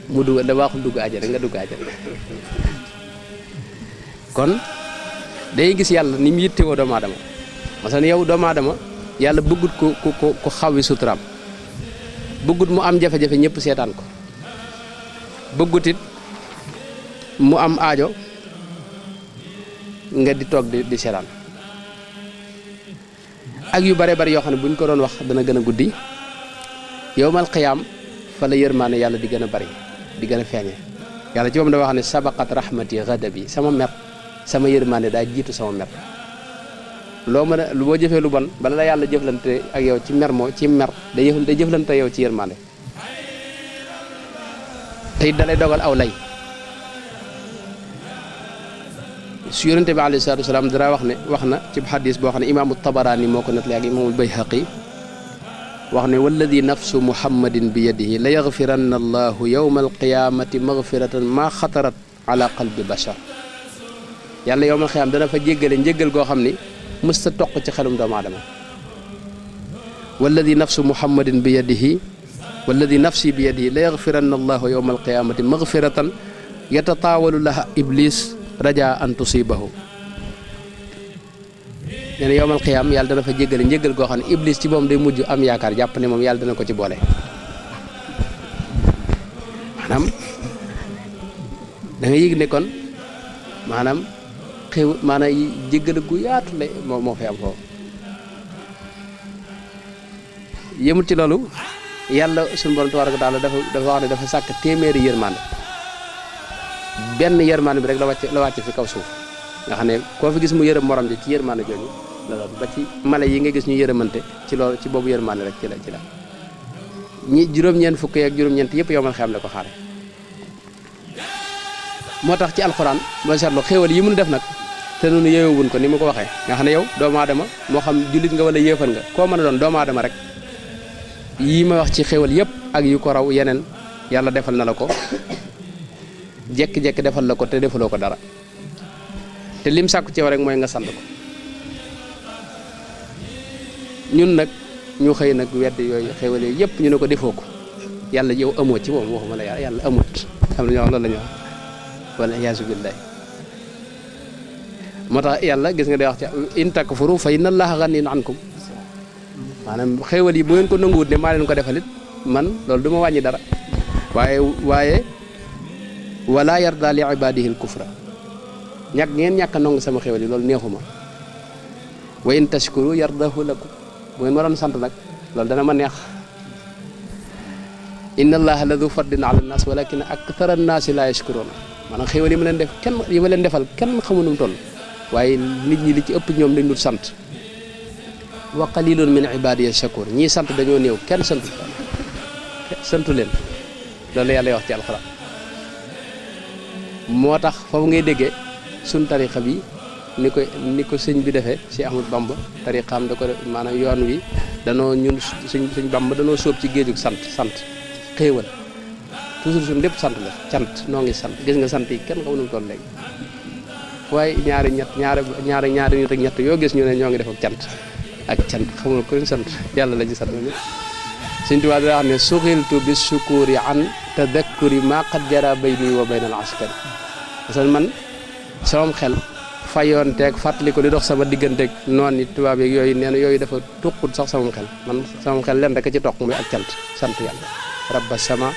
mu dugg da waxul dugg àjjana nga dugg àjjana kon day gis yàlla ni mu yittewoo doomu aadama masalan yow doomu aadama yàlla bëggut ko xawi suturaam bëggut mu am jafe-jafe ñëpp seetaan ko bëggut it mu am aajo nga di toog di seetaan ak yu bare bari yoo xam ne buñ ko doon wax dana gën a guddi yowmal qiyaam fa la yërmaane yàlla di gën a bari di gën a feeñe yàlla ci moom da wax ne sabaqat rahmati ghadabi sama mer sama yërmaane daa jiitu sama mer loo mën a boo jëfee lu bon bala la yàlla jëflante ak yow ci mer moo ci mer day jëflante yow ci yërmaane te it dalay dogal aw lay su yonente bi alayhi salaatu wasalaam dara wax na ci xadis boo xam ne imaamu Tabaraani moo ko nettali ak imaamul Bayhaqi wax ne walladi nafsu muhammadin bi yadihi la yaxfiranna allahu yowma alqiyamati magfiratan maa xatarat ala qalbi bashar yàlla yowmal qiyaam dana fa jéggale njéggal goo xam ni mësta toq ci xelum doomu aadama walladi nafsu muhammadin bi yadihi walladi nafsi bi yadihi la yaxfiranna allahu yowma alqiyamati magfiratan yatataawalu laha iblis raja an tusibahu nee na yowmal qiyaam yàlla dana fa jéggale njéggal goo xam ne iblis ci moom day mujj am yaakaar jàpp ne moom yàlla dana ko ci boole maanaam da nga yëg ne kon maanaam jéggale gu yaatu la moo fi am foofu yëmut ci loolu yàlla suñu borom tabaaraka wa taala dafa wax ne dafa sàkk téeméeri yërmande benn yërmande bi rek la wàcce fi kaw suuf nga xam ne koo fi gis mu yërëm morom ji ci yërmande jooju la loolu ba ci mala yi nga gis ñu yërëmante ci loolu ci boobu yërmande rek ci la ñi juróom-ñeent fukk ak juróom-ñeent yëpp yow man xam ne ko xaare moo tax ci alxuraan boo seetlu xéewal yi mun def nag te noonu yeewuñ ko ni ma ko waxee nga xam ne yow doomu aadama moo xam jullit nga wala yéefal nga koo mën a doon doomu aadama rek yii ma wax ci xéewal yëpp ak yu ko raw yeneen yàlla defal na la ko jekki-jekki defal la ko te defaloo ko dara te lim sàkku ci yow rek mooy nga sant ko ñun nag ñu xëy nag wedd yooyu xéewal yooyu yëpp ñu ne ko defoo ko yàlla yow amoo ci moom waxuma la yàlla amut xam na ñoo wax loolu la ñu wax wala iyaasu billahi moo tax yàlla gis nga day wax ci in takfuru fa inna allaha ganiyyun ankum maanaam xéewal yi bu ngeen ko nanguwut ne maa leen ko defalit man loolu du ma wàññi dara waaye wala yarda li ibadihi al kufra ngeen ñàkk a nangu sama xéewal yi loolu neexuma wa in tashkuru yardahu lakum bu ngeen ma doon sant nag loolu dana ma neex inna allaha la du fadlin ala nnas walakin akthara annaasi la yashkuruna maanaam xéewal yi ma leen def yi ma leen defal kenn xamu nu mu toll waaye nit ñi li ci ëpp ñoom dañ dul sant wa qalilun min ibadiya shakur ñii sant dañoo néew kenn santu leen loolu yàlla wax ci alxuraan moo tax foofu ngay déggee suñ tarixa bi ni ko sëñ bi defee si Ahmadu Bamba tarixaam da ko def maanaam yoon wi danoo ñun suñ Bamba danoo sóob ci géejug sant xéewal toujours suñ lépp sant la cant noo ngi sant gis nga sant yi kenn xamu nu mu toll léegi waaye ñaari nit ak ñett yoo gis ñu ne ñoo ngi def ak cant xamul ko sant yàlla la ci sant ni Sëñ Tuubaa daa wax ne suxiltu bi sukuri an tadakkuri ma qad jara bayni wa bayna al askari parce que man sama xel fayoonteeg fàttali ko li dox sama digganteeg noonu tubaab yeeg yooyu nee na yooyu dafa tuqut sax sama xel man sama xel leen rek ci toq muy ak cant sant yàlla rabba sama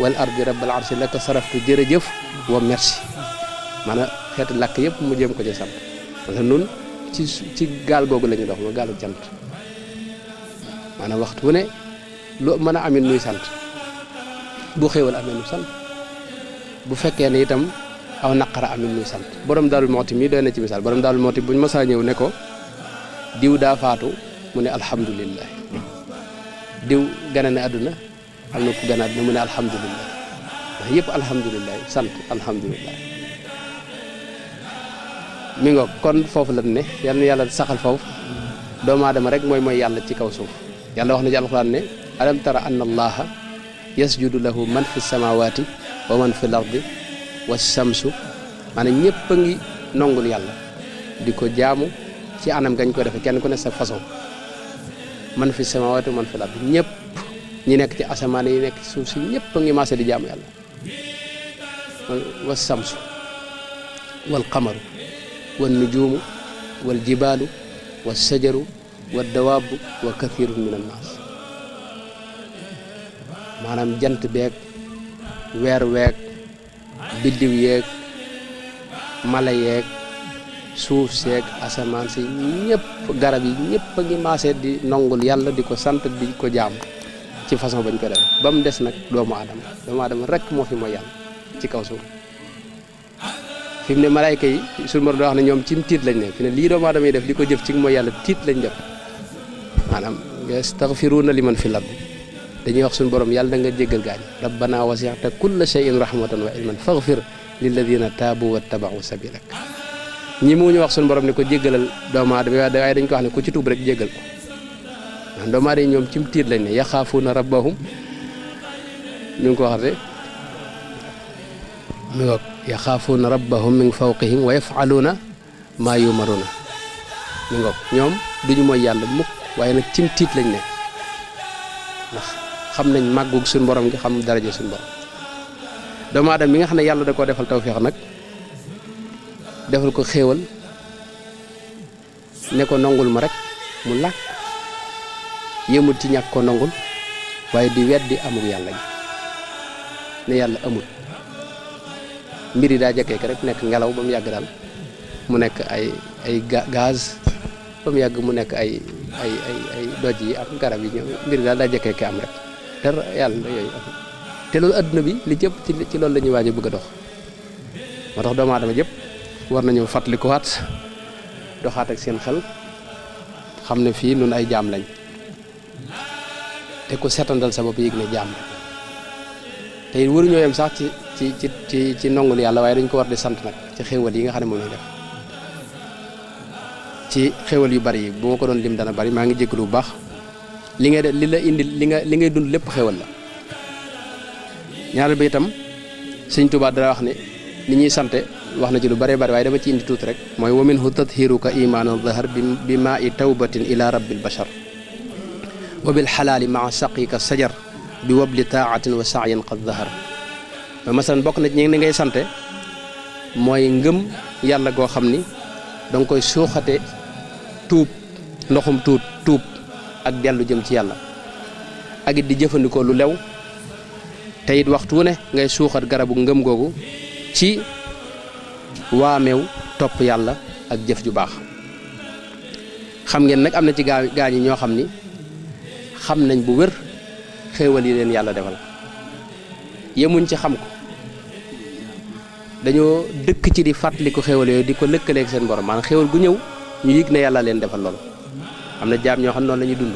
wal ardi rabbal arsi laka saraftu jërëjëf wa merci maanaam xeeti làkk yëpp mu jëm ko ci sant parce que nun ci gaal googu la ñu dox ma gaalu cant maanaam waxtu wu ne lu mën a amin nuy sant bu xéewal amee nu sant bu fekkee ne itam aw naqara amin nuy sant borom Daaru Muxti mii doy na ci misaal borom Daaru Muxti buñ mësaa ñëw ne ko diw daa faatu mu ne alhamdulillah diw gane ne àdduna am na ku gane àdduna mu ne alhamdulillah wax yëpp alhamdulillah sant alhamdulillah mi ngo kon foofu la ne yal na yàlla saxal foofu doomu aadama rek mooy yàlla ci kaw suuf yàlla wax na ci alxuraan ne alam tara anna allaha yasjudu lahu man fi samawati wa man fi l ardi wa samsu maanaam ñëpp a ngi nongul yàlla di ko jaamu ci anam gañ ko defe kenn ku ne sa façon man fi samawati wa man fi l ardi ñëpp ñi nekk ci asamaan yi nekk ci suuf si ñëpp a ngi maase di jaamu yàlla wa samsu wal qamaru wal nujuumu wal jibaalu wal sajaru wal dawaabu wa kathirun min annaas maanaam jant beeg weer weeg biddiw yeeg mala yeeg suuf seeg asamaan si ñëpp garab yi ñëpp a ngi maasee di nongul yàlla di ko sant di ko jaam ci façon bañ ko defee ba mu des nag doomu aadama rek moo fi mooy yàlla ci kaw suuf fi mu ne malaayka yi suñu borom da wax ne ñoom ci tiit lañ ne fi ne lii doomu aadama yi def di ko jëf ci mooy yàlla tiit lañ def maanaam yastaghfiruuna liman fil ard dañuy wax suñu borom yàlla da nga jéggal gaañ rabbana wasi'ta kulla shay'in rahmatan wa ilman faghfir lilladina taabu wattaba'u sabilak ñi mu ñu wax suñu borom ne ko jéggalal doomu aadama waaye dañ ko wax ne ku ci tuub rek jéggal ko ndax doomu aadama yi ñoom ci tiit lañ ne yaxaafuuna rabbahum ñu ngi ko waxate mi ngoog yaxaafuuna rabbahum min fawqihim wa yaf'aluuna maa yumaruna mi ngoog ñoom duñu mooy yàlla mukk waaye nag ci tiit lañ ne ndax xam nañ màggug suñu borom gi xam daraja suñu borom doomu aadama mi nga xam ne yàlla da koo defal tawfeex nag defal ko xéewal ne ko nongul ma rek mu làkk yëmul ci ñàkk ko nongul waaye di weddi amul yàlla gi ne yàlla amul mbir yi daa jekkee rek nekk ngelaw ba mu yàgg daal mu nekk ay gaz ba mu yàgg mu nekk ay doj yi am garab yi ñëw mbir yi daal daa jekkee am rek dara yàlla yooyu am te loolu adduna bi li jëpp ci loolu la ñuy waaj a bëgg a dox moo tax doomu aadama jëpp war nañu fàttalikuwaat doxaat ak seen xel xam ne fii nun ay jaam lañ te ku setandal sa bopp yëg ne jaam la te it waruñoo yem sax ci nongul yàlla waaye dañ ko war di sant nag ci xéewal yi nga xam ne moom lañ def ci xéewal yu bari yi bu ma ko doon lim dana bari maa ngi jégalu bu baax li ngay def li la indi li ngay dund lépp xéewal la ñaareel ba itam Sëñ Tuubaa dara wax ne ni ñuy sante wax na ci lu bëree bëri waaye dama ci indi tuuti rek mooy wa minhu tathiruka imanan zahar bi maa i tawbatin ila rabbil bashar wa bil xalaali maa saqika sajar bi wabli taatin wa saayin qad zahar ba masalan bokk na ci ñi ni ngay sante mooy ngëm yàlla goo xam ni danga koy suuxate tuub ndoxum tuub ak dellu jëm ci yàlla ak it di jëfandikoo lu lew te it waxtu ne ngay suuxat garabu ngëm googu ci waameew topp yàlla ak jëf ju baax xam ngeen nag am na ci gaañi ñoo xam ni xam nañ bu wér xéewal yi leen yàlla defal yemuñ ci xam ko dañoo dëkk ci di fàttaliku xéewal yooyu di ko lëkkaleeg seen borom maanaam xéewal gu ñëw ñu yëg ne yàlla leen defal loolu am na jaam ñoo xam noonu la ñuy dund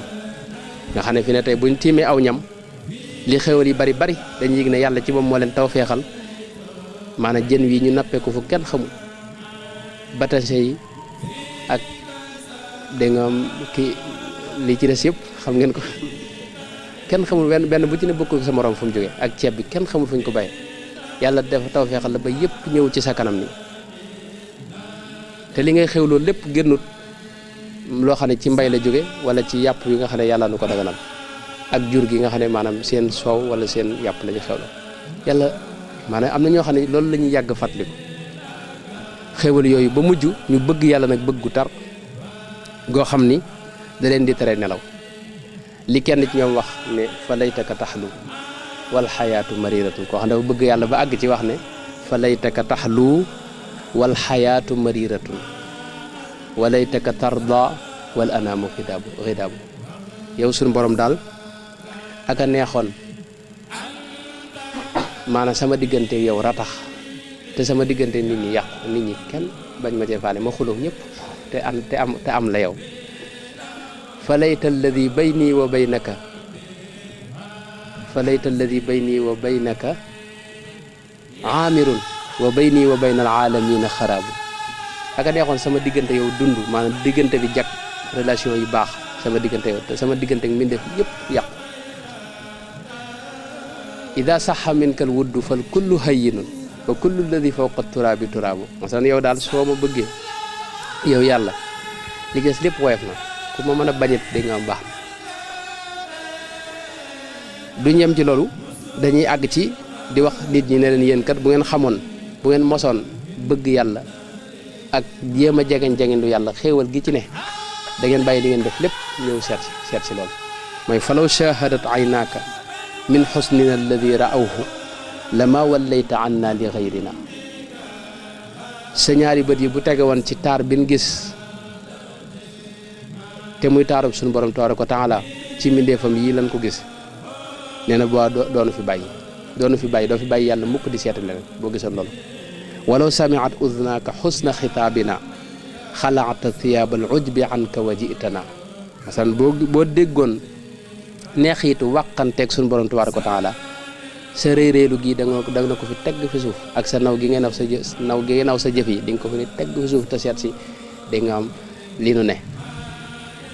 nga xam ne fi ne tey buñ tiimee aw ñam li xéewal yi bari dañuy yëg ne yàlla ci moom moo leen taw feexal maanaam jën wi ñu nappee ko fu kenn xamul batase yi ak da nga ki li ci des yëpp xam ngeen ko kenn xamul benn bu ci ne bokkul sa morom fu mu jógee ak ceeb bi kenn xamul fu ñu ko bàyyee yàlla dafa taw feexal la ba yëpp ñëw ci sa kanam ni te li ngay xew loolu lépp génnut loo xam ne ci mbay la jóge wala ci yàpp yi nga xam ne yàlla nu ko daganal ak jur gi nga xam ne maanaam seen soow wala seen yàpp la ñu xewloo yàlla maanaam am na ñoo xam ne loolu la ñuy yàgg fàttaliku xéwal yooyu ba mujj ñu bëgg yàlla nag bëggu tar goo xam ni da leen di tere nelaw li kenn ci ñoom wax ne fa laytaka taxlu wal xayaatu mariratun koo xam ne dafa bëgg yàlla ba àgg ci wax ne fa laytaka taxlu wal xayaatu mariratun wa laytaka tarda wal anaamu xidaabu yow suñu borom daal ak a neexoon maanaam sama diggante yow ratax te sama diggante nit ñi yàqu nit ñi kenn bañ ma cee faale ma xuloo ñëpp te am la yow fa layta alladi bayni wa baynaka fa layta alladi bayni wa baynaka aamirun wa bayni wa bayna alaalamina xaraabu ak a neexoon sama diggante yow dund maanaam diggante bi jag relation yu baax sama diggante yow te sama diggante mbindeef yëpp yàqu ida saxa minkal wuddu fal kullu hayyinun wa kullu alladi fawqa turaabi turaabu masalan yow daal soo ma bëggee yow yàlla li des lépp woyof na ku ma mën a bañet da nga am baax na duñ yem ci loolu dañuy àgg ci di wax nit ñi ne leen yéen kat bu ngeen xamoon bu ngeen mosoon bëgg yàlla ak jéem a jegeñ lu yàlla xéewal gi ci ne da ngeen bàyyi li ngeen def lépp ñëw seet si loolu mooy falaw shahadat aynaaka min xusnina alladi raawhu lama wallayta anna li gayrina sa ñaari bët yi bu tege woon ci taar bin gis te muy taarub suñu borom tabaaraka wa taala ci mbindeefam yii lan ko gis nee na boo doonu fi bàyyi doo fi bàyyi yàlla mukk di seeta leneen boo gisoon loolu walaw samiat udnaaka xusna xitaabina xalaata thiyaabal ujbi anka wa jitana masalan boo déggoon neexiitu wàqanteeg suñu borom tabaaraka wa taala sa réeréelu gii da nga ko fi tegg fi suuf ak sa naw gi nga naw sa jëf yi di nga ko fi tegg fi suuf te seet si di nga am li nu ne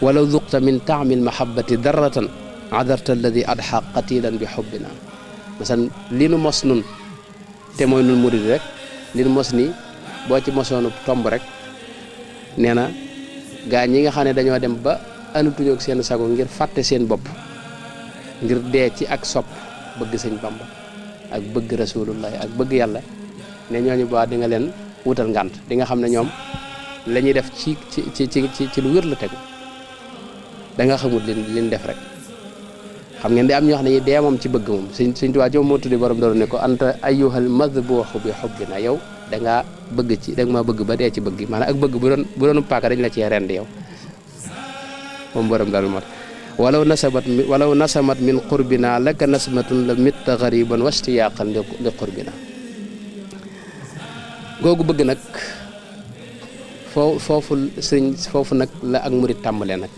walaw duqta min taamil mahabbati darratan adarta alladi adxa qatilan bi xubbina masalan li nu mos nun te mooy nun murid rek li nu mos nii boo ci mosoonu tomb rek nee na gaa ñi nga xam ne dañoo dem ba anatuñu ak seen sago ngir fàtte seen bopp ngir dee ci ak sopp bëgg sëñ Bamba ak bëgg rasulullahi ak bëgg yàlla ne ñooñu boo di nga leen wutal ngànt di nga xam ne ñoom la ñuy def ci lu wér la tegu da nga xamul liñ def rek xam ngeen di am ñoo xam ne dee moom ci bëgg moom Sëñ Tuubaa joom moo tuddi borom doon ne ko anta ayyuhal madbuuxu bi xubbina yow da ngaa bëgg ci da nga maa bëgg ba dee ci bëgg gi maanaam ak bëgg bu doon paaka dañ la cee rend yow moom borom daal mat walaw nasamat min qurbina laka nasmatun la mitta gariban wastiyaaqan li qurbina googu bëgg nag foofu nag la ak murit tàmbalee nag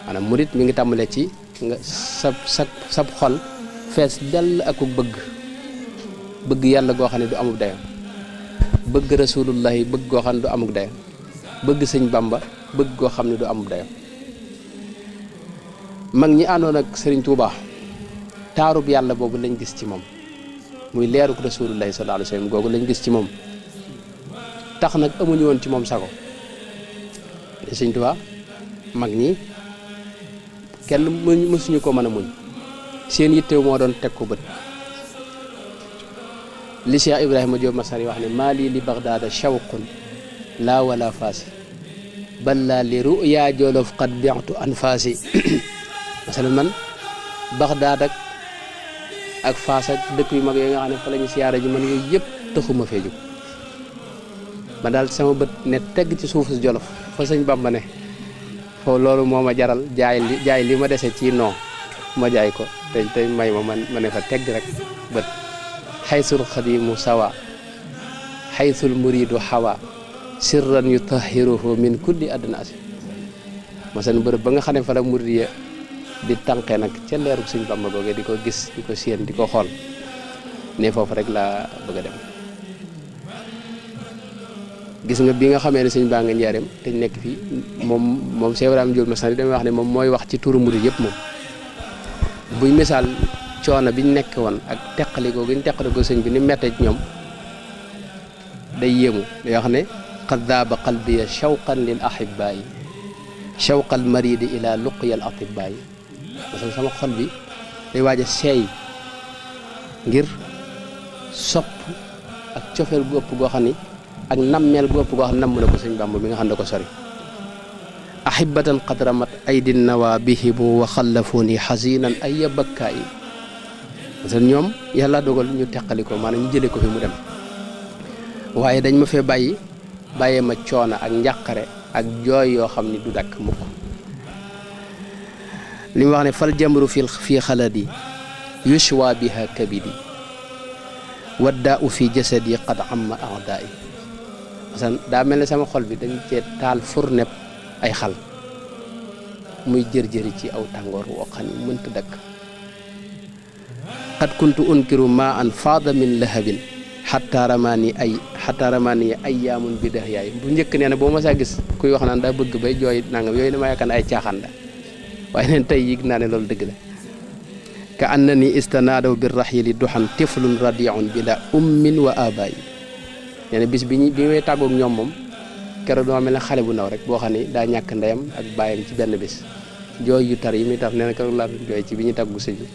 maanaam murit mi ngi tàmbalee ci nga sab xol fees dell ak bëgg yàlla goo xam ne du amul dayo bëgg rasulullahi bëgg goo xam ne du amul dayo bëgg sëñ Bamba bëgg goo xam ne du amul dayo mag ñi àndoon ak Serigne Touba taarub yàlla boobu lañ gis ci moom muy leeruk rasulullahi sallallahu alayhi wasallam googu lañ gis ci moom tax nag amuñu woon ci moom sago Serigne Touba mag ñi kenn mësuñu ko mën a muñ seen yittew moo doon teg ko bët li Cheikh Ibrahima Diop Masari wax ne maa lii li Bagdaada shawqun laa wala faasi bal laa li ruya jolof qad bi'tu anfaasi masalan man Bagdaad ak Faas ak dëkk yu mag yooyu nga xam ne fa la ñu siyaare ji man yooyu yëpp taxuma fee jóg man daal sama bët ne tegg ci suufu Jolof fa sëñ Bamba ne foofu loolu moo ma jaral jaay li ma dese ci non ma jaay ko te may ma ne fa tegg rek bët xaysul xadimu sawa xaysul muridu xawa sirran yutahiruhu min kulli adnaasi masalan bërëb ba nga xam ne fa la murid ya di tànqee nag ca leerub sëñ Bamba googee di ko gis di ko séen di ko xool ne foofu rek laa bëgg a dem gis nga bi nga xamee ne sëñ baa nga njaareem te nekk fii moom Cheikh Ibrahima Diop Masari damay wax ne moom mooy wax ci turu murid yëpp moom buy misaal coono biñ nekk woon ak teqalikoo gi ñu teqalikoo sëñ bi ni mettee ci ñoom day yéemu day wax ne qad daaba qalbiya shawqan lil ahibaayi shawqal maridi ila luqyal atibaayi parce que sama xol bi day waaj a seey ngir sopp ak cofeel gu ëpp goo xam ni ak nammeel gu ëpp goo xam ne namm na ko sëñ Bamba mi nga xam ne ko sori ahibatan qad ramat aydin nawa bihimu wa xallafuni xasinan ay bakkaa yi parce que ñoom yàlla dogal ñu teqali ko maanaam ñu jëlee ko fi mu dem waaye dañ ma fee bàyyee ma coono ak njàqare ak jooy yoo xam ni du dakk mukk li mu wax ne fal jamru fii xaladi yushwa biha kabidi waddaa u fi jasadi qad amma a'daai parce que daa mel ne sama xol bi dañ cee taal furneb ay xal muy jër-jëri ci aw tàngoor woo xam ni mënta dakk qad kuntu unkiru ma an faada min lahabin xataa ramaani ayyaamun bi dex yaay bu njëkk nee na boo ma saa gis kuy wax naan daa bëgg bay jooy nangam yooyu dama yaakaar ne ay caaxaan la waaye neen tey yëg naa ne loolu dëgg la ka annani istanaadaw bi raxili duxan tiflun radiun bila ummin wa abaay nee na bis bi may tàggoog ñoom moom keroog dama mel ne xale bu ndaw rek boo xam ne daa ñàkk ndeyam ak bàyyam ci benn bis jooy yu tar yi muy taf nee na keroog laa doon jooy ci bi ñu tàggu sëñ bi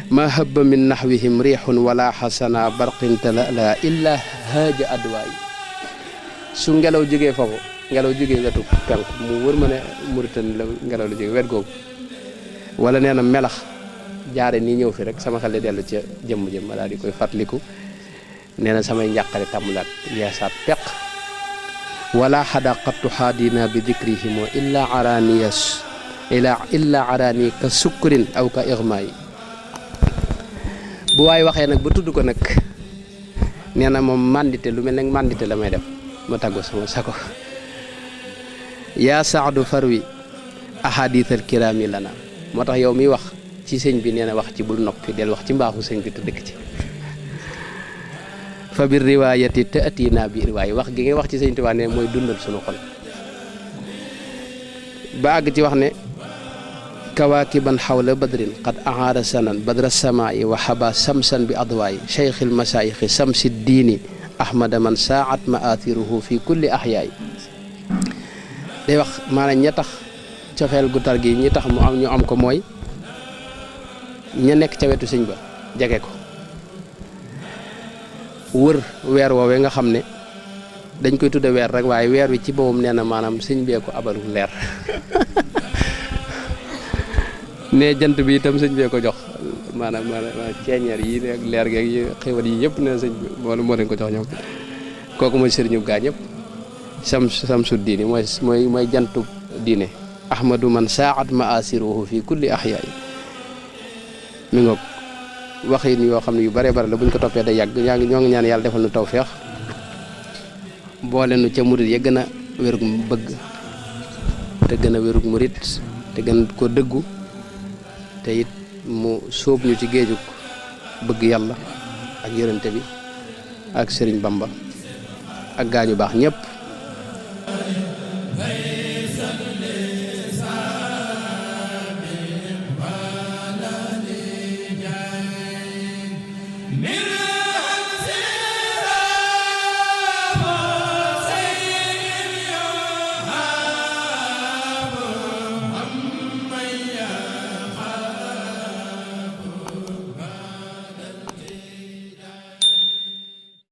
ma habba min naxwihim riixun wala xasana barqin talala illa haaja adwaay su ngelaw jógee foofu ngelaw jógee wetu penk mu wër ma ne Mauritanie la ngelaw la jógee wet googu wala nee na melax jaare nii ñëw fi rek sama xel di dellu ca jëmm jëm ma daal di koy fàttaliku nee na samay njàqare tàmmulaat yeesaat peq wala xadaqattu xaadina bi dikrihimo illa arani ka sukkurin aw ka irma yi bu waay waxee nag ba tudd ko nag nee na moom mandité lu mel ne mandité la may def ma tàggu sama sako yaa saadu farwi ahadithal kirami lana moo tax yow miy wax ci sëñ bi nee na wax ci bul noppi del wax ci mbaaxu sëñ bi te dëkk ci fa bir riwaayati te atina bi riwaay wax gi ngay wax ci sëñ Tuubaa ne mooy dundal sunu xol ba àgg ci wax ne kawaakiban xawla badrin qad ahaara sanan badra samaa'i wa xaba samsan bi adwaay cheikhil masaayixi samsi diini ahmada man saat maathiruhu fi kulli ahyaay day wax maanaam ña tax cofeel gu tar gi ñi tax mu am ñu am ko mooy ña nekk ca wetu sëñ ba jege ko wër weer woowee nga xam ne dañ koy tudde weer rek waaye weer wi ci boppam nee na maanaam sëñ bee ko abalu leer ne jant bi itam sëñ bee ko jox maanaam ceeñeer yi ak leer geeg yi xéwal yi yëpp ne sëñ bi moo leen ko jox ñoom kooku mooy sëriñu gaa ñëpp samsu diini mooy jantu diine ahmadu man saat maasiruhu fi kulli ahyaay mi ngoog waxin yoo xam ne yu bare bare la buñ ko toppee day yàgg ñoo ngi ñaan yàlla defal nu tawfeex boole nu ca murit ya gën a wérug bëgg te gën a wérug murit te gën ko dëggu te it mu sóob ñu ci géejug bëgg yàlla ak yërënte bi ak Sëriñ Bamba ak gaañu baax ñëpp